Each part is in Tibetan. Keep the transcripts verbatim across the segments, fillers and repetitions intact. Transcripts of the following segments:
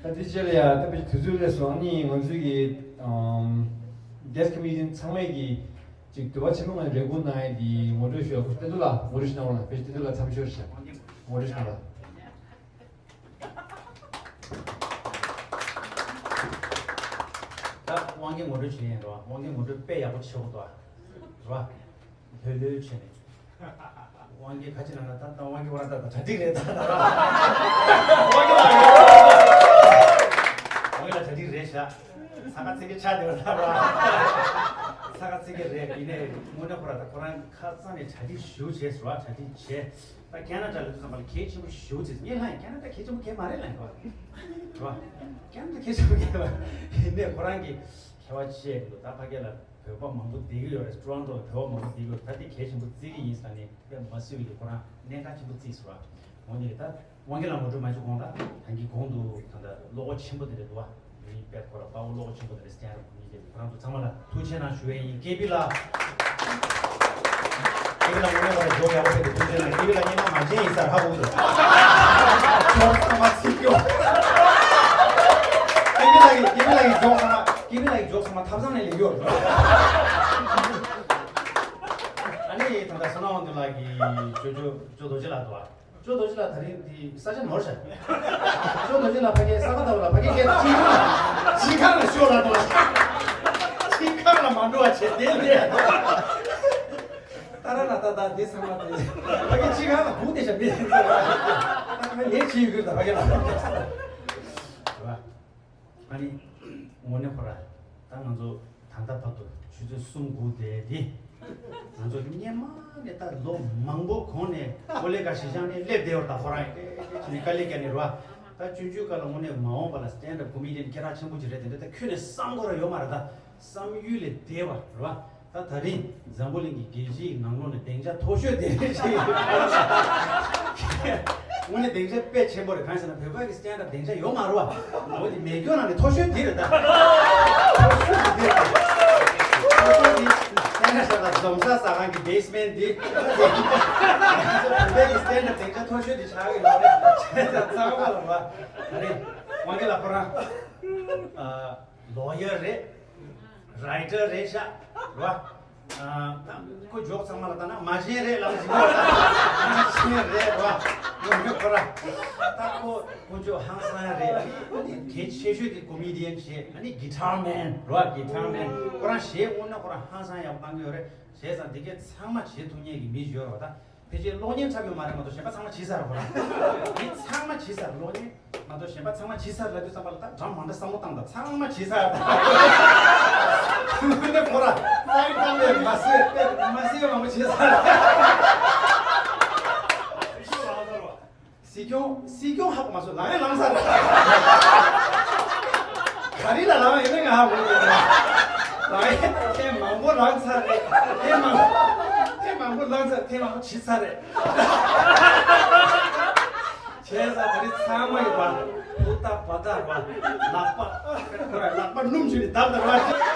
ད་དེ་རྗེས་ལ་ཡ་ད་དཔེ་དུས་ཚོད་སླེབས་སོང་། ཨ་ནི་ང་ཚོའི་གི་ཨམ་guest comedian ཚང་མས་ཀྱི་ཅིག་འདོད་པ་ཆེན་པོ་ངང་རེ་སྒུག་གནང་ཡས་དེ་ངོ་སྤྲོད་ཞུ་ཡ། ཁོ་བསྟན་འཛིན་ལགས་ངོ་སྤྲོད་ཞུ་གནང་རོགས་གནང་། དཔེ་བསྟན་འཛིན་ལགས་མཚམས་ཞོར་ཞུ་ངོ་སྤྲོད་ཞུ་གནང་རོགས། ད་དབང་རྒྱལ་ངོ་སྤྲོད་བྱེད་ཡིན་རོགས། དབང་རྒྱལ་ངོ་སྤྲོད་དཔེ་ཡག་པོ་བྱེད་དགོས་འདུག་རོགས། ལྷོད་ལྷོད་བྱས་ནས། དབང་རྒྱལ་ཁ་ཅིག་ལ་ན་ད་ད་དབང་རྒྱལ་བ་ར་ད་ད་གྲ་སྒྲིག་རེད་ད་ད་ར། དབང་རྒྱལ་ལགས་དབང་རྒྱལ་ལགས་གྲ་སྒྲིག་རེད་ཤག་ས་ཁ་ཚིག་གི་ཆ་དེ་བ་ད་ར། ས་ཁ་ཚིག་གི་རེད། ཡིན་ནའི་དངོས་གནས་ཁོ་ར་ད་ཁོ་རང་ཁ་རྩང་ནས་གྲ་སྒྲིག་ཞུ་བྱས་སོ། གྲ་སྒྲིག་བྱས། ད་ཁེ་ན་ཌ་ལ་དུས་ཙམ་པ་ལ་གལ་ཆེན་པོ་ཞུ་བྱས། ངས་ལྷ་ཡིན་ཁེ་ན་ཌ་གལ་ཆེན་པོ་གལ་མ་རེད་ལ་ཡིན་པ་ར། ཁེ་ན་ཌ་གལ་ཆེན་པོ་གལ་མ་རེད། ཡིན་ནའི་ཁོ་རང་གི་ཁྱད་པར་ཆེ་འདུག་ད་ཕ་གི་ལ་བོད་པ་མང་པོ་བསྡད་ཀྱི་ཡོད་རེད། ཊོ་རོན་ཊོ་ལ་བོད་པ་མང་པོ་བསྡད་ཀྱི་ཡོད་རེད། ད་དེ་གལ་ཆེན་པོ་བརྩི་གི་ཡིན་ཟེར་ནས་དཔེ་མ་སྲིད་པའི་ཁོ་རང་གནད་འགག་ཆེན་པོ་བརྩིས་སོང་ར། འོ་ནི་ད་དབང་རྒྱལ་ལགས་ངོ་སྤྲོད་མ་བྱེད་གོང་ལ་ད་གིན་གོང་དུ་ད་ལྟ་བློ་ཁོག་ཆེན་པོ་དེ་འདྲ་འདུག་བ། མི་དཔེ་ཁོ་ལ་དཔའ་བོ་བློ་ཁོག་ཆེན་པོ་དེ་འདྲ་སྟན་རོགས་གོ་མི་དེ་ཁོ་རང་ཚོ་ཚང་མ་ལ་ཐུགས་རྗེ་གནང་ཞུ་ཡས་ཡིན། ཀེ་བི་ལགས། ཀེ་བི་ལགས་ངོ་མ་ལ་འཇོག་ཡག་པོ་བྱས་ཏེ་ཐུགས་རྗེ་གནང་། ཀེ་བི་ལགས་སྙན་མ་མ་བྱན་ཡིན་ས་ཧ་གོ་འདུག་ཇོག་ཚང་མ་ཚིག་སྐྱོ། ཀེ་བི་ལགས་ཀྱི་ཀེ་བི་ལགས་ཀྱི་ཇོག་ཚང་མ་ཀེ་བི་ལགས་ཀྱི་ཇོག་ཚང་མ་ཐབ་ཚང་ནས་ལེགས་ཡོད་རེད། ཨ་ནི་ད་ལྟ་བསོད་ནམས་དབང་འདུས་ལགས་ཀྱིས་ཇོ་ཇོ་ཇོ་རྡོ་རྗེ་ལགས་འདུག་བ། ཇོ་རྡོ་རྗེ་ལགས་ད་རིང་འདི་ས་ཆ་ནོར་ཤག་ཇོ་རྡོ་རྗེ་ལགས་ཕ་གིའི་ས་ཁ་ལྟ་བུ་ལ་ཕ་གིའི་སྐད་ཕྱི་ཁ་ལ་ཕྱི་ཁ་ལ་ཤོར་ལ་འགྲོ། ཕྱི་ཁ་ལ་མ་འགྲོ་བ་བྱེད་དེ་ལས། ད་ར་ལ་ད་ད་འདི་ཚང་མ་དེ་ཕ་གི་ཕྱི་ཁ་ལ་བུག་དེ་ཤ་མེད། ད་ང་ལས་ཕྱི་ཡོད་གི་ད་ཕ་གི་ལ། ཨ་ནི་དངོས་གནས་ཁོ་ར་ད་ང་ཚོ་ད་ལྟ་བར་དུ་ཆུ་ཚོད་གསུམ་དགུ་བསྡད་དེ། ང་ཚོ་སྔོན་མ་ནས་ད་ལོ་མང་པོ་གོང་ནས་ཀོ་ལེ་ག་གཞིས་ཆགས་ནས་སླེབས་བསྡད་ཡོད་རེད། ད་ཁོ་རང་ཡིན་དེ་དེ་བྱས་ནས་དཀའ་ལས་བརྒྱབ་ནས་རེད་བ། ད་སྤྱོད་འཇུག་སྐབས་ལ་དངོས་གནས་མ་འོངས་པ་ལ་སི་ཊེན་ཌ་ཨབ་ཀོ་མེ་ཌི་ཡན་སྐད་གྲགས་ཆེན་པོ་ཅིག་རེད། དེ་འདྲ་ད་ཁྱོན་ནས་བསམ་དགོས་ར་ཡོད་མ་རེད། ད་བསམ་ཡུལ་ལས་འདས་པ་རེད་བ། ད་ད་རིང་འཛམ་བུ་གླིང་གི་རྒྱལ་སྤྱིའི་ནང་ལོགས་ནས་སྡིངས་ཆ་མཐོ་ཤོས་དེ་རེད་ཅེས། དངོས་གནས་སྡིངས་ཆ་དཔེ་ཆེན་པོ་རེད། གང་ཡིན་ཟེར་ན་བོད་པ་གི་སི་ཊེན་ཌ་ཨབ་སྡིངས་ཆ་ཡོད་མ་རེད་བ། འོ་དེ་མེད་སྐྱོ་ནང་ནས་མཐོ་ཤོས་དེ་རེད་ད། མཐོ་ཤོས་དེ་རེད། མཐོ་ཤོས་དེ་སི་ཊེན་ཌ་ཨབ་ལ་འཛོམས་ས་ཟ་ཁང་གི་བེ་སི་མེན་ཊི་དེ། བོད་པའི་གི་སི་ཊེན་ཌ་ཨབ་སྡིངས་ཆ་མཐོ་ཤོས་དེ་ཆགས་ཀྱི་ཡོད་རེད། བྱས་ཙང་ཚང་མ་ལ་བ་ད་རེད། དབང་རྒྱལ་ལགས་ཁོ་རང་ཨ་ལོ་ཡར་རེད། རའི་ཊར་རེད་ཤག་རེད་བ། ཨ་ད་ཁོ་ཇོག་ཚང་མ་ལ་ལྟ་ན་མ་ཤེས་རེད་ལབ་ཟིན་པ། མ་ཤེས་རེད་བ། ངོ་མི་ཁོ་ར། ད་ཁོ་ཁོ་ཇོ་ཧང་སང་ཡ་རེད། ཨ་ནི་གལ་ཆེ་ཤོས་དེ་ཀོ་མེ་ཌི་ཡན་བྱས། ཨ་ནི་གི་ཊར་མེན་རེད་བ། གི་ཊར་མེན་ཁོ་རང་གཞས་དངོས་གནས་ཁོ་རང་ཧང་སང་ཡག་པོ་བཏང་གི་ཡོད་རེད། བྱས་ཙང་འདི་གས་ཚང་མ་བྱེད་ཐུབ་མཁན་གྱི་མི་ཞིག་ཡོད་རེད་བ་ད། ཕལ་ཆེར་གློག་བརྙན་འཁྲབ་ཡོད་མ་རེད་མ་གཏོགས་གཞན་པ་ཚང་མ་བྱེད་ཚར་རེད་ཁོ་རང་། འདི་ཚང་མ་བྱེད་ཚར། གློག་བརྙན་མ་གཏོགས་གཞན་པ་ཚང་མ་བྱེད་ཚར་ལབ་དུས་ཙམ་པ་ལ་ད་འགྲམ་མ་འདྲ་བསམ་བློ་བཏང་དང་། ཚང་མ་བྱེད་ཚར། དངོས་གནས་ཁོ་རང་ལྟ་ཡི་ལྟ་བས་མ་བཟོད་པས་མ་བཟོད་པ་མང་པོ་བྱེད་ཚར། སྲིད་སྐྱོང་སྲིད་སྐྱོང་ཧ་གོ་མ་སོང་། ལངས་ཡ་ལངས་ཚར། ག་རེ་ལ་ལངས་ཡིན་ན་ང་ཧ་གོ་གི་མེད། ལངས་ཡ་ཐེངས་མང་པོ་ལངས་ཚར་རེད། ཐེངས་མང་ཐེངས་མང་པོ་ལངས་ཚར། ཐེངས་མང་པོ་བྱེད་ཚར་རེད། བྱས་ཙང་ད་རེས་ཚང་མ་ཡོད་པ། ཕུ་ཏ་བ་ཏ་ར་བ། ལག་པ་ཁོ་ར་ལག་པ་སྣུམ་བྱུགས་ནས་བརྡབ་ད་ར་བ།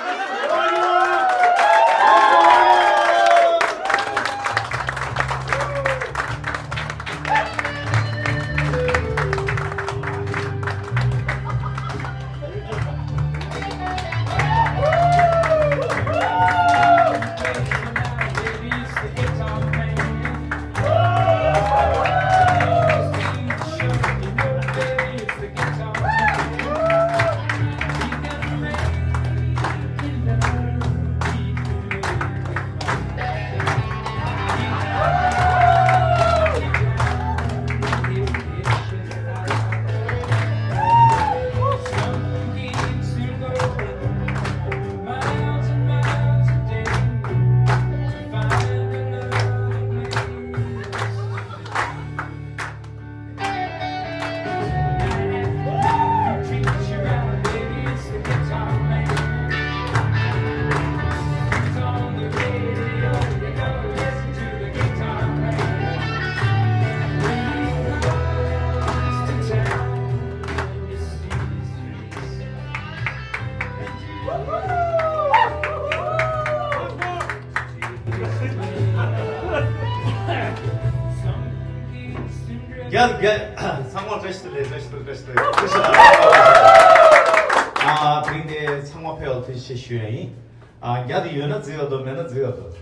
རྒྱ་རྒྱ་ཚང་མ་བཀྲ་ཤིས་བདེ་ལེགས། བཀྲ་ཤིས་བདེ་ལེགས། བཀྲ་ཤིས་བདེ་ལེགས། ཨ་དེ་རིང་འདི་ཚང་མ་ཕེབས་པར་ཐུགས་རྗེ་ཆེ་ཞུ་ཡ་ཡིན། ཨ་རྒྱ་དེ་ཡོད་ན་འཛུལ་ཡག་འདུག་མེད་ན་འཛུལ་ཡག་འདུག་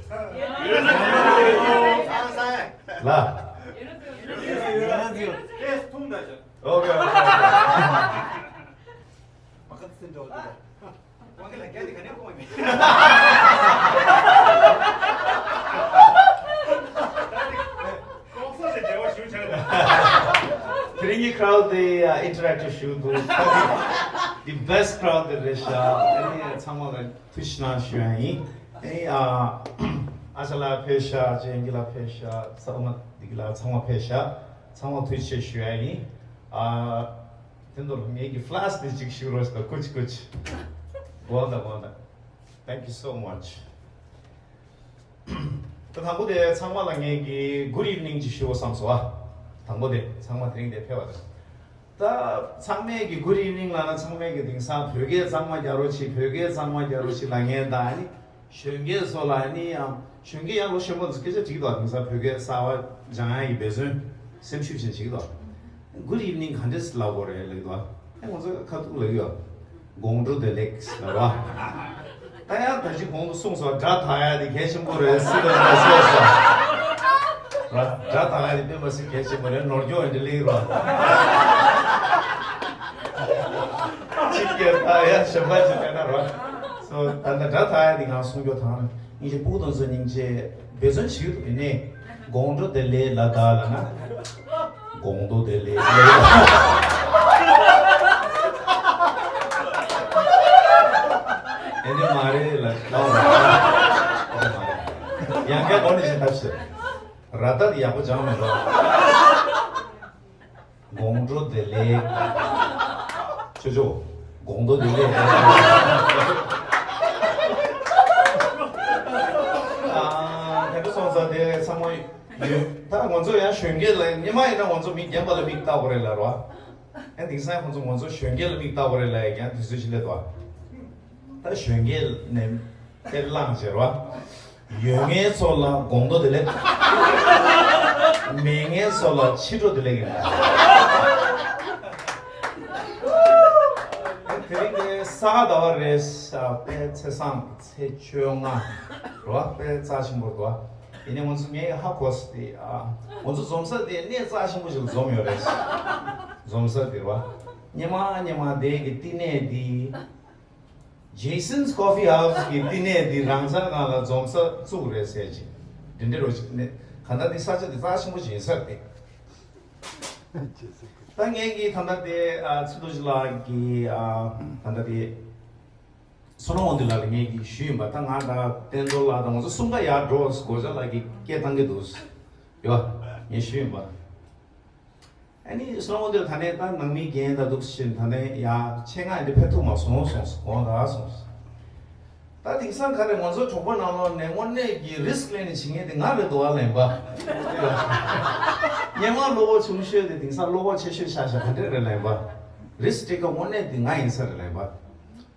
ལ། ཨོ་ཁེ། ཨོ་ཁེ། དེ་རིང་གི་ཁྲའོ་དེ་ཨ་ཨིན་ཊར་ཨེག་ཊིབ་ཞིག་འདུག་ད་དེ་དེ་བྷེ་སི་ཊི་ཁྲའོ་དེ་རེད་ཤག་ཨ་ནི་ཚང་མ་ལ་ཐུགས་རྗེ་གནང་ཞུ་ཡ་ཡིན། ཨེ་ཨ་ཨ་ཅག་ལགས་ཕེབས་ཤག་ཅེ་ཨེན་ཀི་ལགས་ཕེབས་ཤག་ས་འོ་མ་འདི་གི་ལགས་ཚང་མ་ཕེབས་ཤག་ཚང་མ་ཐུགས་རྗེ་ཆེ་ཞུ་ཡ་ཡིན། ཨ་དེ་འདུག་ངེད་ཀྱི་ཕ་ལ་སི་དེ་གཅིག་ཞུ་རོགས་ཞུ་དང་། ཀུ་ཅི་ཀུ་ཅི། དགོངས་དག་དགོངས་དག Thank you so much. ད་དང་པོ་དེ་ཚང་མ་ལ་ངེད་ཀྱིས་good evening ཅིག་ཞུ་བ་བསམ་སོང་ཨ། དང་པོ་དེ་ཚང་མ་དེ་རིང་དེ་ཕེབས་པ་དང་། ད་ཚང་མས་ཀྱིས་good evening ལབ་ན་ཚང་མས་ཀྱིས་དེང་སང་བོད་སྐད་གཙང་མ་རྒྱག་རོགས་བྱེད། བོད་སྐད་གཙང་མ་རྒྱག་རོགས་བྱེད་ལབ་མཁན་དང་ཨ་ནི་གཞོན་སྐྱེས་ཚོ་ལ་ཨ་ནི་ཡང་གཞོན་སྐྱེས་ཡང་ལོ་གཞོན་པ་ཚོ་སྐད་ཆ་དྲིས་འདུག་དེང་སང་བོད་སྐད་གསར་པ་སྦྱང་ཡ་ཡི་འབད་བརྩོན་སེམས་ཤུགས་ཆེན་བྱེད་ཀྱི་འདུག good evening ག་འདྲས་ལབ་དགོས་རེད་ལབ་ཀྱི་འདུག་ཨེ་ང་ཚོ་ཁ་ཐུག་ལབ་ཀྱི་ཡོད། དགོང་དྲོ་བདེ་ལེགས་ལབ་ར། ད་ཡང་ད་ཅི་གོང་དུ་གསུངས་སོང་། སྒྲ་དག་ཡ་དེ་གལ་ཆེན་པོ་རེད་ཟེར་བ་ལ་སོགས་སོ། ར། སྒྲ་དག་ཡ་དེ་དཔེ་མ་སྲིད་གལ་ཆེན་པོ་རེད། ནོར་སྐྱོ་འདི་ལེགས་ར། ཅིག་སྐད་དག་ཡ་གཞན་པ་ཅིག་བལྟས་ན་ར། སོ་ད་ལྟ་སྒྲ་དག་ཡ་དེ་གང་གསུང་རྒྱུ་དང་། སྙིང་རྗེ་ཕྲུ་གུ་དང་ཚོ་སྙིང་རྗེ་འབད་བརྩོན་བྱེད་ཀྱི་འདུག་ཡིན་ནའི་དགོང་དྲོ་བདེ་ལེགས་ལ་ད་ལ་ན། དགོང་དྲོ་བདེ་ལེགས་ལ། ཨེ་ནི་མ་རེད་ལ་ལ་ལ། ཨེ་ནི་མ་རེད། ཡང་བསྐྱར་གོ་ནས་བཞིན་ཐབས་ཤེས། ར་ད་དེ་ཡག་པོ་སྦྱང་མི་འགྲོ། དགོང་དྲོ་བདེ་ལེགས། ཅོ་ཅོ། དགོང་དྲོ་བདེ་ལེགས། ཨ་དེ་འདྲ་སོང་ཙང་དེ་ཚང་མ་ཡོད། ད་ང་ཚོ་ཡང་གཞོན་སྐྱེས་ལ་སྔོན་མ་ཡིན་ན་ང་ཚོ་མི་རྒན་པ་ལ་མིག་ལྟ་དགོས་རེད་ལབ་རོ། ཨ་དེང་སང་ང་ཚོ་ང་ཚོ་གཞོན་སྐྱེས་ལ་མིག་ལྟ་དགོས་རེད་ལབ་ཡ་ཀྱང་དུས་ཚོད་ཅིག་སླེབས་འདུག་ད་གཞོན་སྐྱེས་ནས་དཔེ་བླངས་བྱས་རོ། ཡོད་མཁན་ཚོ་ལ་དགོང་དྲོ་བདེ་ལེགས། མེད་མཁན་ཚོ་ལ་ཕྱི་དྲོ་བདེ་ལེགས་ཡིན། དེ་རིང་གི་ས་ག་ཟླ་བ་རེད་ཤག་དཔེ་ཚེས་བཟང་ཚེས་བཅོ་ལྔ་རོ། དཔེ་རྩ་ཆེན་པོ་འདུག་ཡིན་ནའི་ང་ཚོ་ངས་ཧ་གོ་ས་དེ་ཨ་ང་ཚོ་འཛོམས་ས་དེ་གནས་རྩ་ཆེན་པོ་ཞིག་ལ་འཛོམས་ཡོད་རེད། འཛོམས་ས་དེ་རོ། སྙེ་མ་སྙེ་མ་དེ་གི་བསྟི་གནས་དེ། Jason's Coffee House གི་བསྟི་གནས་འདི་རང་འཚར་སྒང་ལ་འཛོམས་ས་བཙུགས་རེད་ཟེར་ཅིག་འདི་འདྲ་རོ་ཅིག་ནས་གང་ལྟར་འདི་ས་ཆ་འདི་རྩ་ཆེན་པོ་ཅིག་ཡིན་ས་རེད། ད་ངས་ཀྱི་ད་ལྟ་དེ་ཨ་ཚེ་རྡོ་རྗེ་ལགས་ཀྱི་ཨ་ད་ལྟ་དེ་བསོད་ནམས་དབང་འདུས་ལགས་ལ་ངས་ཀྱི་ཞུས་ཡིན་པ། ད་ང་དང་བསྟན་རྡོར་ལགས་དང་ང་ཚོ་གསུམ་ཀ་ཡར་འགྲོ་སྒོ་བྱ་ལགས་ཀྱི་སྐད་བཏང་གི་འདུག་ཡོ། ངས་ཞུས་ཡིན་པ། ཨ་ནི་སོང་བ་དེར་ད་ནས་ད་ནང་མི་རྒན་ད་འདུག་ཕྱིན་ད་ནས་ཡ་ཆེད་མངགས་འདི་ཕེབས་ཐུབ་མ་སོང་སོང་དགོངས་དག་སོང་། ད་དེང་སང་ག་རེ་ང་ཚོ་གྲོགས་པོ་ནང་ལོགས་ནས་དངོས་གནས་ཀྱི་རིསྐ་ལེན་ནས་བྱེད་མཁན་དེ་ང་རེད་འདུག་ཨ་ལན་པ། སྔོན་མ་བློ་ཁོག་ཆུང་ཤོས་དེ་དེང་སང་བློ་ཁོག་ཆེ་ཤོས་ཆགས་ཤག་ག་འདྲས་རེད་ལན་པ། རིསྐ་ཊེ་ཀར་དངོས་གནས་དེ་ང་ཡིན་ས་རེད་ལན་པ།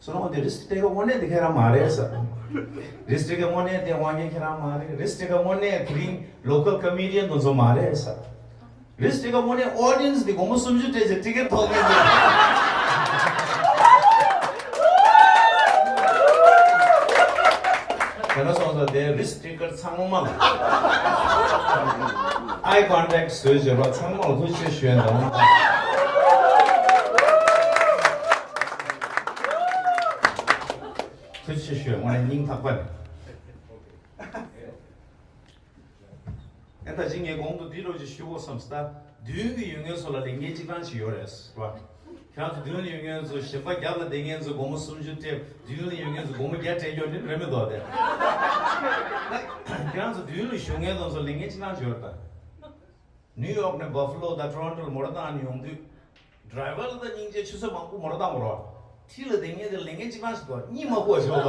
སོང་བ་དེ་རིསྐ་ཊེ་ཀར་དངོས་གནས་དེ་ཁྱེད་རང་མ་རེད་ས། རིསྐ་ཊེ་ཀར་དངོས་གནས་དེ་དབང་མཁན་ཁྱེད་རང་མ་རེད། རིསྐ་ཊེ་ཀར་དངོས་གནས་དེ་རིང་ལོ་ཀལ་ཀོ་མེ་ཌི་ཡན་དེ་ཚོ་མ་རེད་ས། རིསྐ་ཊེ་ཀར་དངོས་གནས་ཨོ་ཌི་ཡན་སི་འདི་སྒོར་མོ་སུམ་ཅུ་སྤྲད་བྱས་ཊི་ཀེ་ཊི་ཐོག་མེད་འདུག་དེ་འདྲ་སོང་ཙང་དེ་རིསྐ་ཊེ་ཀར་ཚང་མ་ལ་ཨའི་ཀོན་ཊེག་བཟོས་བྱས་རོགས། ཚང་མ་ལ་ཐུགས་རྗེ་ཆེ་ཞུ་ཡ་འདུག་ཐུགས་རྗེ་ཆེ་ཞུ་ཡ་དངོས་གནས་སྙིང་ཐག་པ་ནས། ཨེ་ད་ཅི་ངས་གོང་དུ་འདི་རོགས་ཅིག་ཞུ་དགོས་བསམ་སྟེ། མདུན་གྱི་ཡོད་མཁན་ཚོ་ལ་ལས་འགན་གཅིག་རྐྱང་ཅིག་ཡོད་རེད་བ། ཁྱེད་རང་ཚོ་མདུན་ལ་ཡོད་མཁན་ཚོ་གཞན་པ་རྒྱབ་ལ་བསྡད་མཁན་ཚོ་སྒོར་མོ་སུམ་ཅུ་སྤྲད། མདུན་ལ་ཡོད་མཁན་ཚོ་སྒོར་མོ་བརྒྱ་སྤྲད་རྒྱུ་ནི་རེད་མི་འདུག་སྟེ། ཁྱེད་རང་ཚོ་མདུན་ལ་བཞུགས་མཁན་དེ་ཚོ་ལས་འགན་གཅིག་རྐྱང་ཅིག་ཡོད་རེད་ད། ནིའུ་ཡོག་ནས་བྷ་ཕ་ལོ་དང་ཊོ་རོན་ཊོ་ལ་མོ་ཊ་བཏང་ནས་ཡོང་དུས། ཌ་རའི་ཝར་ལ་ད་སྙིང་རྗེ་ཆུ་ཚོད་མང་པོ་མོ་ཊ་བཏང་བ་རོ། འཁྲིས་ལ་བསྡད་མཁན་དེ་ལས་འགན་གཅིག་རྐྱང་ཞིག་འདུག་གཉིད་མ་ཁུག་པ་ཞིག་འདུག་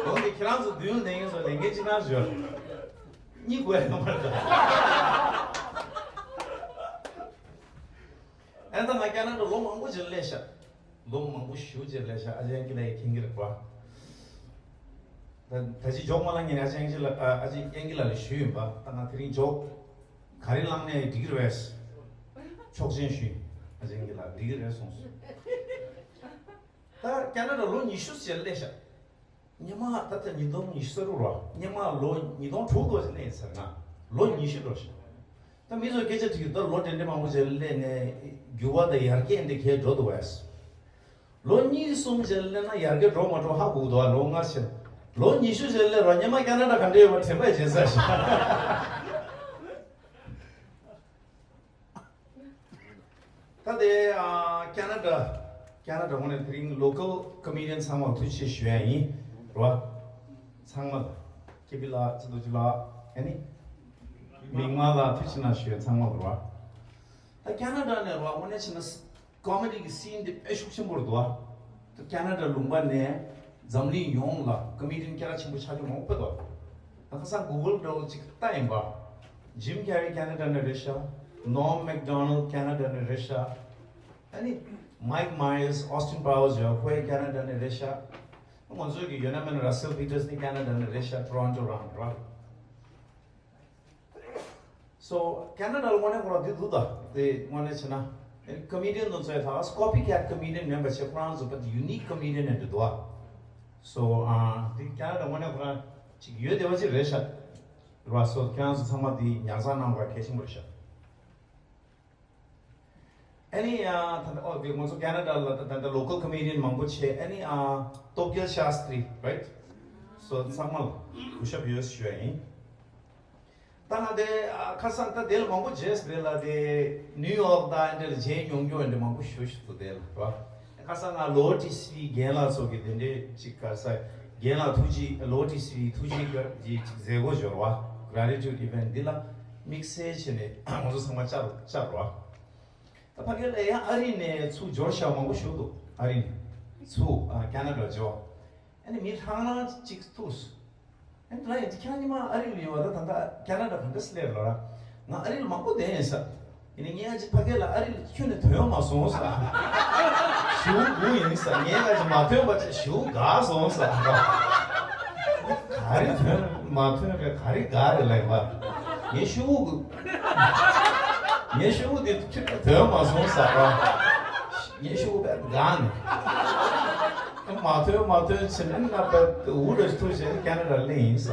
འོན་ཏེ་ཁྱེད་རང་ཚོ་མདུན་ལ་བསྡད་མཁན་ཚོ་ལས་འགན་གཅིག་རྐྱང་ཞིག་ཡོད། གཉིད་ཁུག་ཡ་ཡོད་མ་རེད་ད། ཨེ་ད་ང་ཀ་ན་ཌ་ལོ་མང་པོ་ཅིག་སླེབས་ཤག་ལོ་མང་པོ་ཞེ་པོ་ཅིག་སླེབས་ཤག་ཨ་ཅག་ཨན་ཀི་ལགས་ཡིས་མཁྱེན་གྱི་རེད་པ། ད་ད་ཅི་འཇོག་མ་ལངས་ཉིན་ཨ་ཅག་ཨན་ཀི་ལགས་ཨ་ཅག་ཨན་ཀི་ལགས་ལ་ཞུས་ཡིན་པ། ད་ང་དེ་རིང་འཇོག་ག་རེ་བླངས་ནས་འགྲིག་གི་རེད། ཆོག་མཆན་ཞུས། ཨ་ཅེ་གི་ལ་འགྲིག་གི་རེད་གསུངས་སོང་། ད་ཁ་ན་ཌ་ལོ་ཉི་ཤུ་ཞིག་སླེབས་ཤག་སྔོན་མ་ད་ལྟ་ཉིས་སྟོང་ཉི་ཤུ་རྩ་དྲུག་རེད། སྔོན་མ་ལོ་ཉིས་སྟོང་དྲུག་ཙམ་ཞིག་སླེབས་ཡིན་ཟེར་ན། ལོ་ཉི་ཤུ་འགྲོ་ཤག་ད་མི་ཚོས་སྐད་ཆ་དྲིས་ཀྱི། ད་ལོ་དེ་འདྲ་མང་པོ་ཞིག་སླེབས་ནས་འགྱུར་བ་དང་ཡར་རྒྱས་འདི་གས་འགྲོ་འདུག་བས། ལོ་གཉིས་གསུམ་ཞིག་སླེབས་ན་ཡར་རྒྱས་འགྲོ་མ་འགྲོ་ཧ་གོ་གི་འདུག་བ། ལོ་ལྔ་ཞིག་ལོ་ཉི་ཤུ་ཞིག་སླེབས་ར་སྔོན་མ་ཁ་ན་ཌ་ག་འདྲ་ཡོད་པ་དྲན་པ་བྱེད་ས་ཞིག་ད་དེ་ཨ་ཁ་ན་ཌ། ཁ་ན་ཌ་ངོས་ནས་དེ་རིང་ལོ་ཀལ་ཀོ་མེ་ཌི་ཡན་ཚང་མར་ཐུགས་རྗེ་ཆེ་ཞུ་ཡ་ཡིན། རེད་བ། ཚང་མ་ལ། ཀེ་པི་ལགས། ཚེ་རྡོ་རྗེ་ལགས། ཨ་ནི་མིག་དམར་ལགས། ཐུགས་རྗེ་གནང་ཞུ་ཡ་ཚང་མ་ལ། རེད་བ། ད་ཁ་ན་ཌ་ནས་རེད་བ། དངོས་གནས་བྱས་ན་ཀོ་མེ་ཌི་གི་སིན་འདི་དཔེ་ཤུགས་ཆེན་པོ་རེད་འདུག་བ། ད་ཁ་ན་ཌ་ལུང་པ་ནས་འཛམ་གླིང་ཡོངས་ལ་ཀོ་མེ་ཌི་ཡན་སྐད་གྲགས་ཆེན་པོ་ཆགས་རྒྱུ་མང་པོ་འདུག་ད་ཁ་སང་གུ་གལ་འདྲ་བོ་ཅིག་ལྟ་ཡིན་པ། Jim Carrey་ཁ་ན་ཌ་ནས་རེད་ཤག Norm Macdonald་ཁ་ན་ཌ་ནས་རེད་ཤག་ཨ་ནི་Mike Myers། Austin Powers་ཡང་ཁོ་ཡང་ཁ་ན་ཌ་ནས་རེད་ཤག་ང་ཚོའི་གི་ཡོད་ན་མེད་ན་Russell Peters་ནི་ཁ་ན་ཌ་ནས་རེད་ཤག Toronto་རང་རེད་བ། So ཁ་ན་ཌ་ལ་དངོས་གནས་ཁོ་རང་འདི་འདུག་ད་དེ་དངོས་གནས་བྱས་ན་ཀོ་མེ་ཌི་ཡན་དེ་ཚོ་ཡང་ད་ཀོ་པི་ཁེ་ཊི་ཀོ་མེ་ཌི་ཡན་མིན་པ་བྱས། ཁོ་རང་ཚོ་but unique comedian་ཡང་འདི་འདུག་ཨ། So ཨ་འདི་ཁ་ན་ཌ་དངོས་གནས་ཁོ་རང་ཅིག་ཡོད་བདེ་བ་ཅིག་རེད་ཤག་རེད་བ། So ཁྱེད་རང་ཚོ་ཚང་མ་འདི་ཉར་ཚགས་གནང་དགོས་གལ་ཆེན་པོ་རེད་ཤག་ཨ་ནི་ཨ་ད་ལྟ་ཨོ་དེ་ང་ཚོ་ཁ་ན་ཌ་ལ་ད་ད་ལྟ་ལོ་ཀལ་ཀོ་མེ་ཌི་ཡན་མང་པོ་བྱས། ཨ་ནི་ཨ་སྟོབས་རྒྱལ་ཤཱསྟྲི་རེད་བ། སོ་ཚང་མ་ལ་གུས་ཞབས་ཡོད་ཞུ་ཡ་ཡིན། ད་ང་དེ་ཨ་ཁ་སང་ད་དེ་ལ་མང་པོ་བྱས་རེད་ལ། དེ་ནིའུ་ཡོག་དང་འདི་ལ་མཇལ་མྱོང་མྱོང་འདི་མང་པོ་ཞུ་ཞུ་འདུག་དེ་ལ་རེད་བ། ཁ་སང་ང་ལོ་ཊི་སི་བི་རྒན་ལགས་ཚོ་གི་དེ་འདྲའི་ཅིག་ག་ས་རྒན་ལགས་ཐུགས་རྗེ། ལོ་ཊི་སི་བི་ཐུགས་རྗེ་གི་ཅིག་མཛད་སྒོ་འབྱོར་བ། Gratitude event་འདི་ལ་དམིགས་བསལ་བྱས་ནས་ང་ཚོ་ཚང་མ་བཅར་བཅར་བ། ད་ཕ་གི་ལ་ཡང་ཨ་རི་ནས་ཚུར་འབྱོར་ཤག་མང་པོ་ཞུ་འདུག་ཨ་རི་ནས་ཚུར་ཨ་ཁ་ན་ཌ་འབྱོར། ཨ་ནི་མི་ལྷང་ལྷང་ཅིག་ཐུག་སོང་། ཨ་ནི་ང་ཡང་ཁྱེད་རང་ཉི་མ་ཨ་རི་ལ་ཡོད་པ། ད་ད་ལྟ་ཁ་ན་ཌ་ག་འདྲ་སེ་སླེབས་ལ་ར། ང་ཨ་རི་ལ་མང་པོ་བསྡད་ཡིན་ས། ཡིན་ནའི་ངས་ཨ་ཅེ་ཕ་གི་ལ་ཨ་རི་ལ་ཁྱོན་ནས་ཐོན་མ་སོང་ས། ཞེ་པོ་སྒུག་ཡིན་ས། ངས་ཨ་ཅེ་མ་ཐོན་པ་ཅིག་ཞེ་པོ་དགའ་སོང་ས། ག་རེ་ཐོན་མ་ཐོན་རེད། ག་རེ་དགའ་རེད་ལབ་པ། ངས་ཞེ་པོ་ངས་ཞེ་པོ་འདི་ཁྱོན་ནས་ཐོན་མ་སོང་ས། ངས་ཞེ་པོ་དཔེ་དགའ་ནས། མ་ཐོན་མ་ཐོན་བྱས་ནས་ང་དཔེ་འུ་རུ་ཐུག་བྱས་ནས་ཁ་ན་ཌ་སླེབས་ཡིན་ས།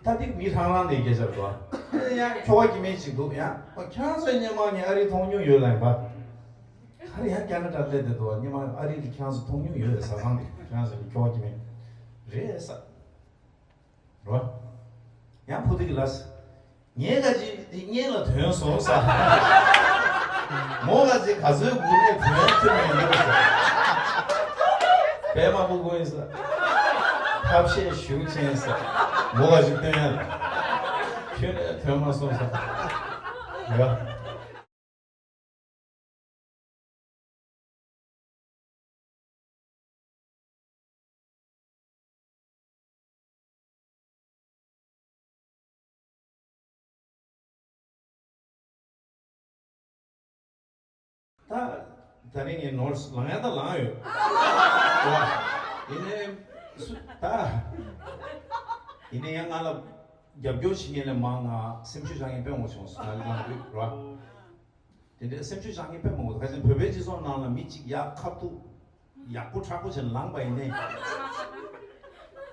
ད་འདི་མི་ལྷང་ལྷང་ནས་སྐད་ཆ་འདུག་ཨ་ནི་ཡང་ཁྱོ་ག་སྐྱེ་དམན་ཅིག་འདུག་ཡང་ཁྱེད་རང་ཚོའི་སྔོན་མ་ནས་ཨ་རི་མཐོང་མྱོང་ཡོད་ལབ་པ། ག་རེ་ཡང་ཁ་ན་ཌ་སླེབས་བསྡད་འདུག་སྔོན་མ་ཨ་རི་ལ་ཁྱེད་རང་ཚོ་མཐོང་མྱོང་ཡོད་རེད། ཟ་ཁང་དེ་ཁྱེད་རང་ཚོ་ཁྱོ་ག་སྐྱེ་དམན་རེད་ས། རོ། ཡང་བུ་དེ་གི་ལ་ས། ངས་ག་ཅི་དེ་སྔོན་ལ་ཐོན་སོང་ས། མོ་ག་ཅི་ག་ཚོད་སྒུག་ནས་ཐོན་ཐུབ་མི་འདུག་ས། པད་མ་ཕྲུ་གུ་ཡིན་ས། ཐབས་ཤེས་ཤུགས་ཆེན་ས། མོ་ག་ཅི་སྟོན་ཡ་ལ། ཁྱོད་ནས་ཐོན་མ་སོང་ས། ཡ། ད་ད་རིང་ངས་ནོར་ལངས་ཡ་ད་ལངས་ཡོད། ཡིན་ནའི་སུ་ད་ཡིན་ནའི་ཡང་ང་ལ་རྒྱབ་སྐྱོར་བྱེད་མཁན་ལས་མང་ང་སེམས་ཤུགས་བཅངས་མཁན་དཔེ་མང་བྱུང་སོང་། ང་ལ་ལངས་དུས་ར། དེ་འདྲའི་སེམས་ཤུགས་བཅངས་མཁན་དཔེ་མང་པོ་འདུག་ཁ་སང་བོད་པའི་སྤྱི་ཚོགས་ནང་ལ་མི་གཅིག་ཡག་ཁ་ཐུག་ཡག་པོ་དྲག་པོ་བྱས་ནས་ལངས་པ་ཡིན་ནའི།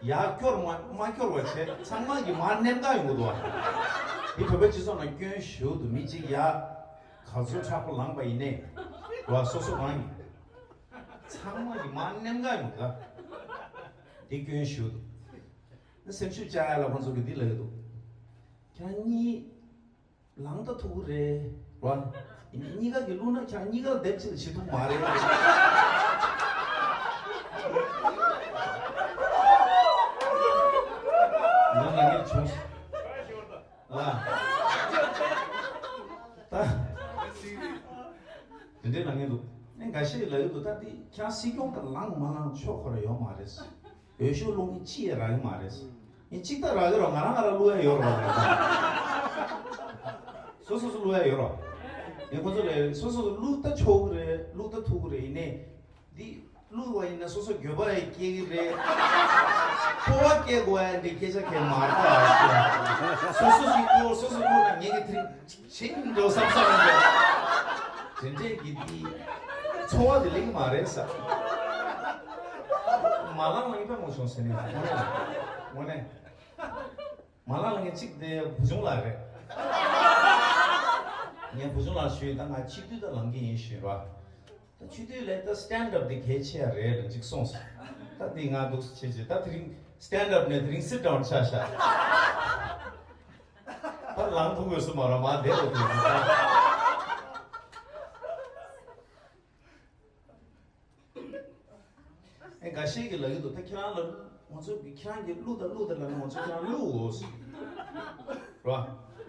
ཡག་སྐྱོར་མ་མ་སྐྱོར་བ་བྱས་ཚང་མ་གི་མར་མནན་ག་ཡོང་གི་འདུག་བ། འདི་བོད་པའི་སྤྱི་ཚོགས་ནང་སྐྱོན་ཞེ་པོ་འདུག་མི་གཅིག་ཡག་ག་ཚོད་དྲག་པོ་ལངས་པ་ཡིན་ནའི། བ་སོ་སོ་རང་གི་ཚང་མ་གི་མར་མནན་ག་ཡོང་གི་འདུག་འདི་སྐྱོན་ཞེ་པོ་འདུག་སེམས་ཤུགས་བཅག་ཡ་ལ་ཁོང་ཚོ་གི་འདི་ལབ་ཀྱི་འདུག་ཁྱེད་རང་གཉིས། ལངས་ད་ཐུག་གི་རེད་བ། ཡིན་ནའི་གཉིས་ཀ་གིས་བླུགས་ན་ཁྱེད་རང་གཉིས་ཀ་ལྡེབ་གཅིག་ལ་བྱེད་ཐུབ་མ་རེད། ང་ལ་ངས་བྱུང་སོང་། ཨ། ད། དེ་འདྲའི་ལབ་མཁན་འདུག་ཨེ་འགའ་ཤས་ལབ་ཀྱི་འདུག་ད་འདི་ཁྱེད་རང་སྲིད་སྐྱོང་དང་ལངས་མ་ལངས་ཕྱོགས་ཁོ་ར་ཡོད་མ་རེད། འོས་ཤོག་བླུག་མཁན་གཅིག་ཡང་རག་གི་མ་རེད། ངས་གཅིག་ད་རག་གི་རོགས། ང་རང་ང་རང་བླུག་ཡ་ཡོད་རོགས། སོ་སོ་སོ་བླུག་ཡ་ཡོད་རོགས། ངས་ཁོ་ཚོ་ལ་སོ་སོ་སོ་བླུག་ད་ཆོག་གི་རེད། བླུག་ད་ཐུབ་ཀྱི་རེད། ཡིན་ནའི་འདི་བླུག་པ་ཡིན་ན་སོ་སོ་འགྱོད་པ་ཡང་སྐྱེ་གི་རེད། སྤོབས་པ་སྐྱེ་དགོས་ཡ་འདི་སྐད་ཆ་གང་མ་རེད། སོ་སོ་ཞིག་བླུག་སོ་སོ་བླུག་ཤིང་འགྲོ་བསམ་བསམ་འགྲོ། དེ་འདྲས་ཀྱི་འདི་འཚོ་བ་འདི་ལེགས་མ་རེད་ས། མ་ལངས་ལངས་པ་ངོ་བྱུང་ཟེར་ནས་དངོས་གནས། མ་ལ་ལ་ངས་གཅིག་དེ་བུ་ཆུང་ལགས་རེད། ངས་བུ་ཆུང་ལགས་ཞུས་ད་ང་ཕྱི་དུས་ད་ལང་གི་ཡིན་ཞུས་ར། ད་ཕྱི་དུས་ལས་ད་stand up་དེ་གལ་ཆེ་ཡ་རེད་ལ་གཅིག་གསུངས་སོང་། ད་དེ་ང་འདུག་སེ་བྱེད་བྱེད་ད་དེ་རིང་stand up་ནས་དེ་རིང་sit down་ཆགས་ཤག་ད་ལང་ཐུག་ཡོད་སུ་མ་ར་མ་བསྡད་འོ་དེ་ད། ཨེ་འགའ་ཤས་ཀྱིས་ལབ་ཀྱི་འདུག་ད་ཁྱེད་རང་ལ་ང་ཚོ་གི་ཁྱེད་རང་གིས་བླུག་དང་བླུག་དང་ལབ་ན་ང་ཚོ་ཁྱེད་རང་བླུག་འོ་ཟེར། རོ།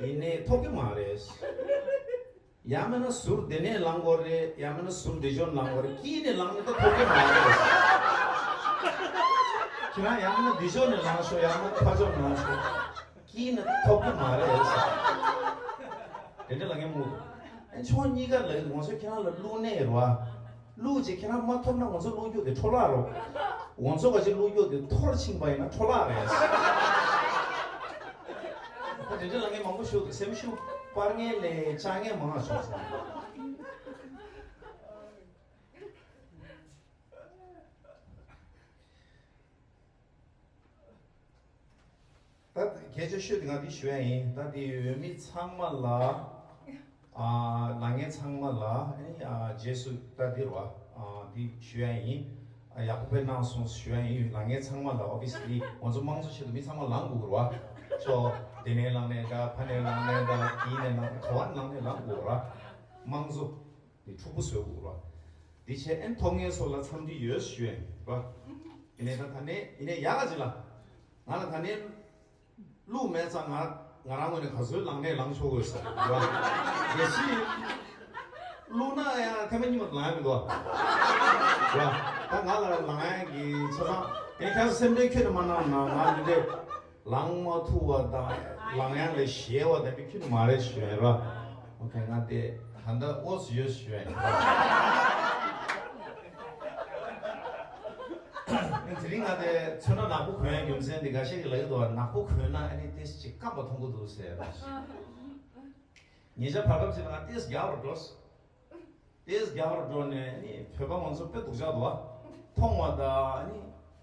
ཡིན་ནའི་ཐོབ་ཀྱི་མ་རེད། ཡང་མིན་ན་ཟུར་དེ་ནས་ལངས་དགོས་རེད། ཡང་མིན་ན་ཟུར་དེ་ཕྱོགས་ནས་ལངས་དགོས་རེད། དཀྱིལ་ནས་ལངས་ནས་ད་ཐོབ་ཀྱི་མ་རེད། ཁྱེད་རང་ཡང་མིན་ན་དེ་ཕྱོགས་ནས་ལངས་ཤོག་ཡང་མིན་ན་ཕ་ཕྱོགས་ནས་ལངས་ཤོག་དཀྱིལ་ནས་ཐོབ་ཀྱི་མ་རེད་ཟེར། དེ་འདྲ་ལབ་མཁན་མང་པོ་འདུག་ཨ་ཕྱོགས་གཉིས་ཀ་ལབ་ཡོད། ང་ཚོས་ཁྱེད་རང་ལ་བླུག་ནས་རེད་བ། བླུག་ཅིག་ཁྱེད་རང་མ་ཐོབ་ན་ང་ཚོ་བླུག་རྒྱུ་དེ་འཕྲོ་བརླག་རོ། ང་ཚོ་ག་ཅིག་བླུག་རྒྱུ་དེ་འཐོར་ཕྱིན་པ་ཡིན་ན་འཕྲོ་བརླག་རེད། ད་དེ་འདྲ་ལབ་མཁན་མང་པོ་ཞིག་འདུག་སེམས་ཤུགས་སྤར་མཁན་ལས་བཅག་མཁན་མང་བ་བྱུང་སོང་། ད་སྐད་ཆ་ཤོད་དེ་ང་འདི་ཞུ་ཡ་ཡིན། ད་འདི་འོས་མི་ཚང་མ་ལ། ཨ། ལངས་མཁན་ཚང་མ་ལ་ཨ་ནི་ཨ་རྗེས་སུ་ད་འདི་རུ་ཨ་འདི་ཞུ་ཡ་ཡིན། ཨ་ཡག་པོ་དཔེ་གནང་སོང་ཞུ་ཡ་ཡིན། ལངས་མཁན་ཚང་མ་ལ་obviously་ང་ཚོ་དམངས་གཙོ་ཆེད་དུ་མི་ཚང་མ་ལངས་དགོས་རེད་བ། ཅོ་དེ་ནས་ལངས་ནས་འདྲ་ཕ་ནས་ལངས་ནས་འདྲ་དེ་ནས་ལངས་ནས་ག་བ་ནས་ལངས་ནས་ལངས་དགོས་རེད་བ། དམངས་གཙོ་འདི་འཁྲུག་པོ་བཟོ་དགོས་རེད་བ། འདི་བྱས་ཨེ་ཐོབ་མཁན་ཚོ་ལ་འཚམས་འདྲི་ཡོད་ཞུ་ཡ་ཡིན་རེད་བ། ཡིན་ནའི་ད་ད་ནས་ཡིན་ནའི་ཡག་ག་ཅིག་ལ། ང་ལ་ད་ནས་བླུག་མེད་ཙང་ང་ང་རང་ངོས་ནས་ག་ཚོད་ལངས་ནས་ལངས་ཆོག་གི་ཡོད་ཟེར་རེད་བ། གལ་སྲིད་བླུག་ན་ཡང་ཐེངས་མ་གཉིས་མ་ལངས་ཡ་མི་འདུག་བ། རེད་བ། ད་ང་ལ་ལངས་ཡ་གི་ཆ་ཚང་དེ་ཁྱེད་ཚོ་སེམས་ཁྲལ་ཁྱོན་ནས་མ་གནང་ན་ང་འདི་འདྲས་ལངས་མ་ཐུབ་པ་དང་ལངས་ཡ་ལས་ཞེད་པ་དང་དེ་ཁྱོན་ནས་མ་རེད་ཞུ་ཡ་རེད་བ། ཨོ་ཁེ་ང་དེ་ད་ལྟ་ཨོ་སི་ཡོད་ཞུ་ཡ་ཡིན། དེ་རིང་ང་དེ་ཚོན་ཁྲ་ནག་པོ་གོན་ཡ་རྒྱུ་མཚན་དེ་འགའ་ཤས་ཀྱིས་ལབ་ཀྱི་འདུག་བ། ནག་པོ་གོན་ན་ཨ་ནི་ཏོག་ཙམ་ཅིག་སྐམ་པ་མཐོང་གི་འདུག་ཟེར། ཉེ་ཆར་བར་སྐབས་ཅིག་ལ་ང་ཏོག་ཙམ་རྒྱགས་པར་འགྲོ། ཏོག་ཙམ་རྒྱགས་པར་འགྲོ་ནས་ཨ་ནི་བོད་པ་ང་ཚོ་དཔེ་སྡུག་ཅག་འདུག་བ། མཐོང་བ་དང་ཨ་ནི་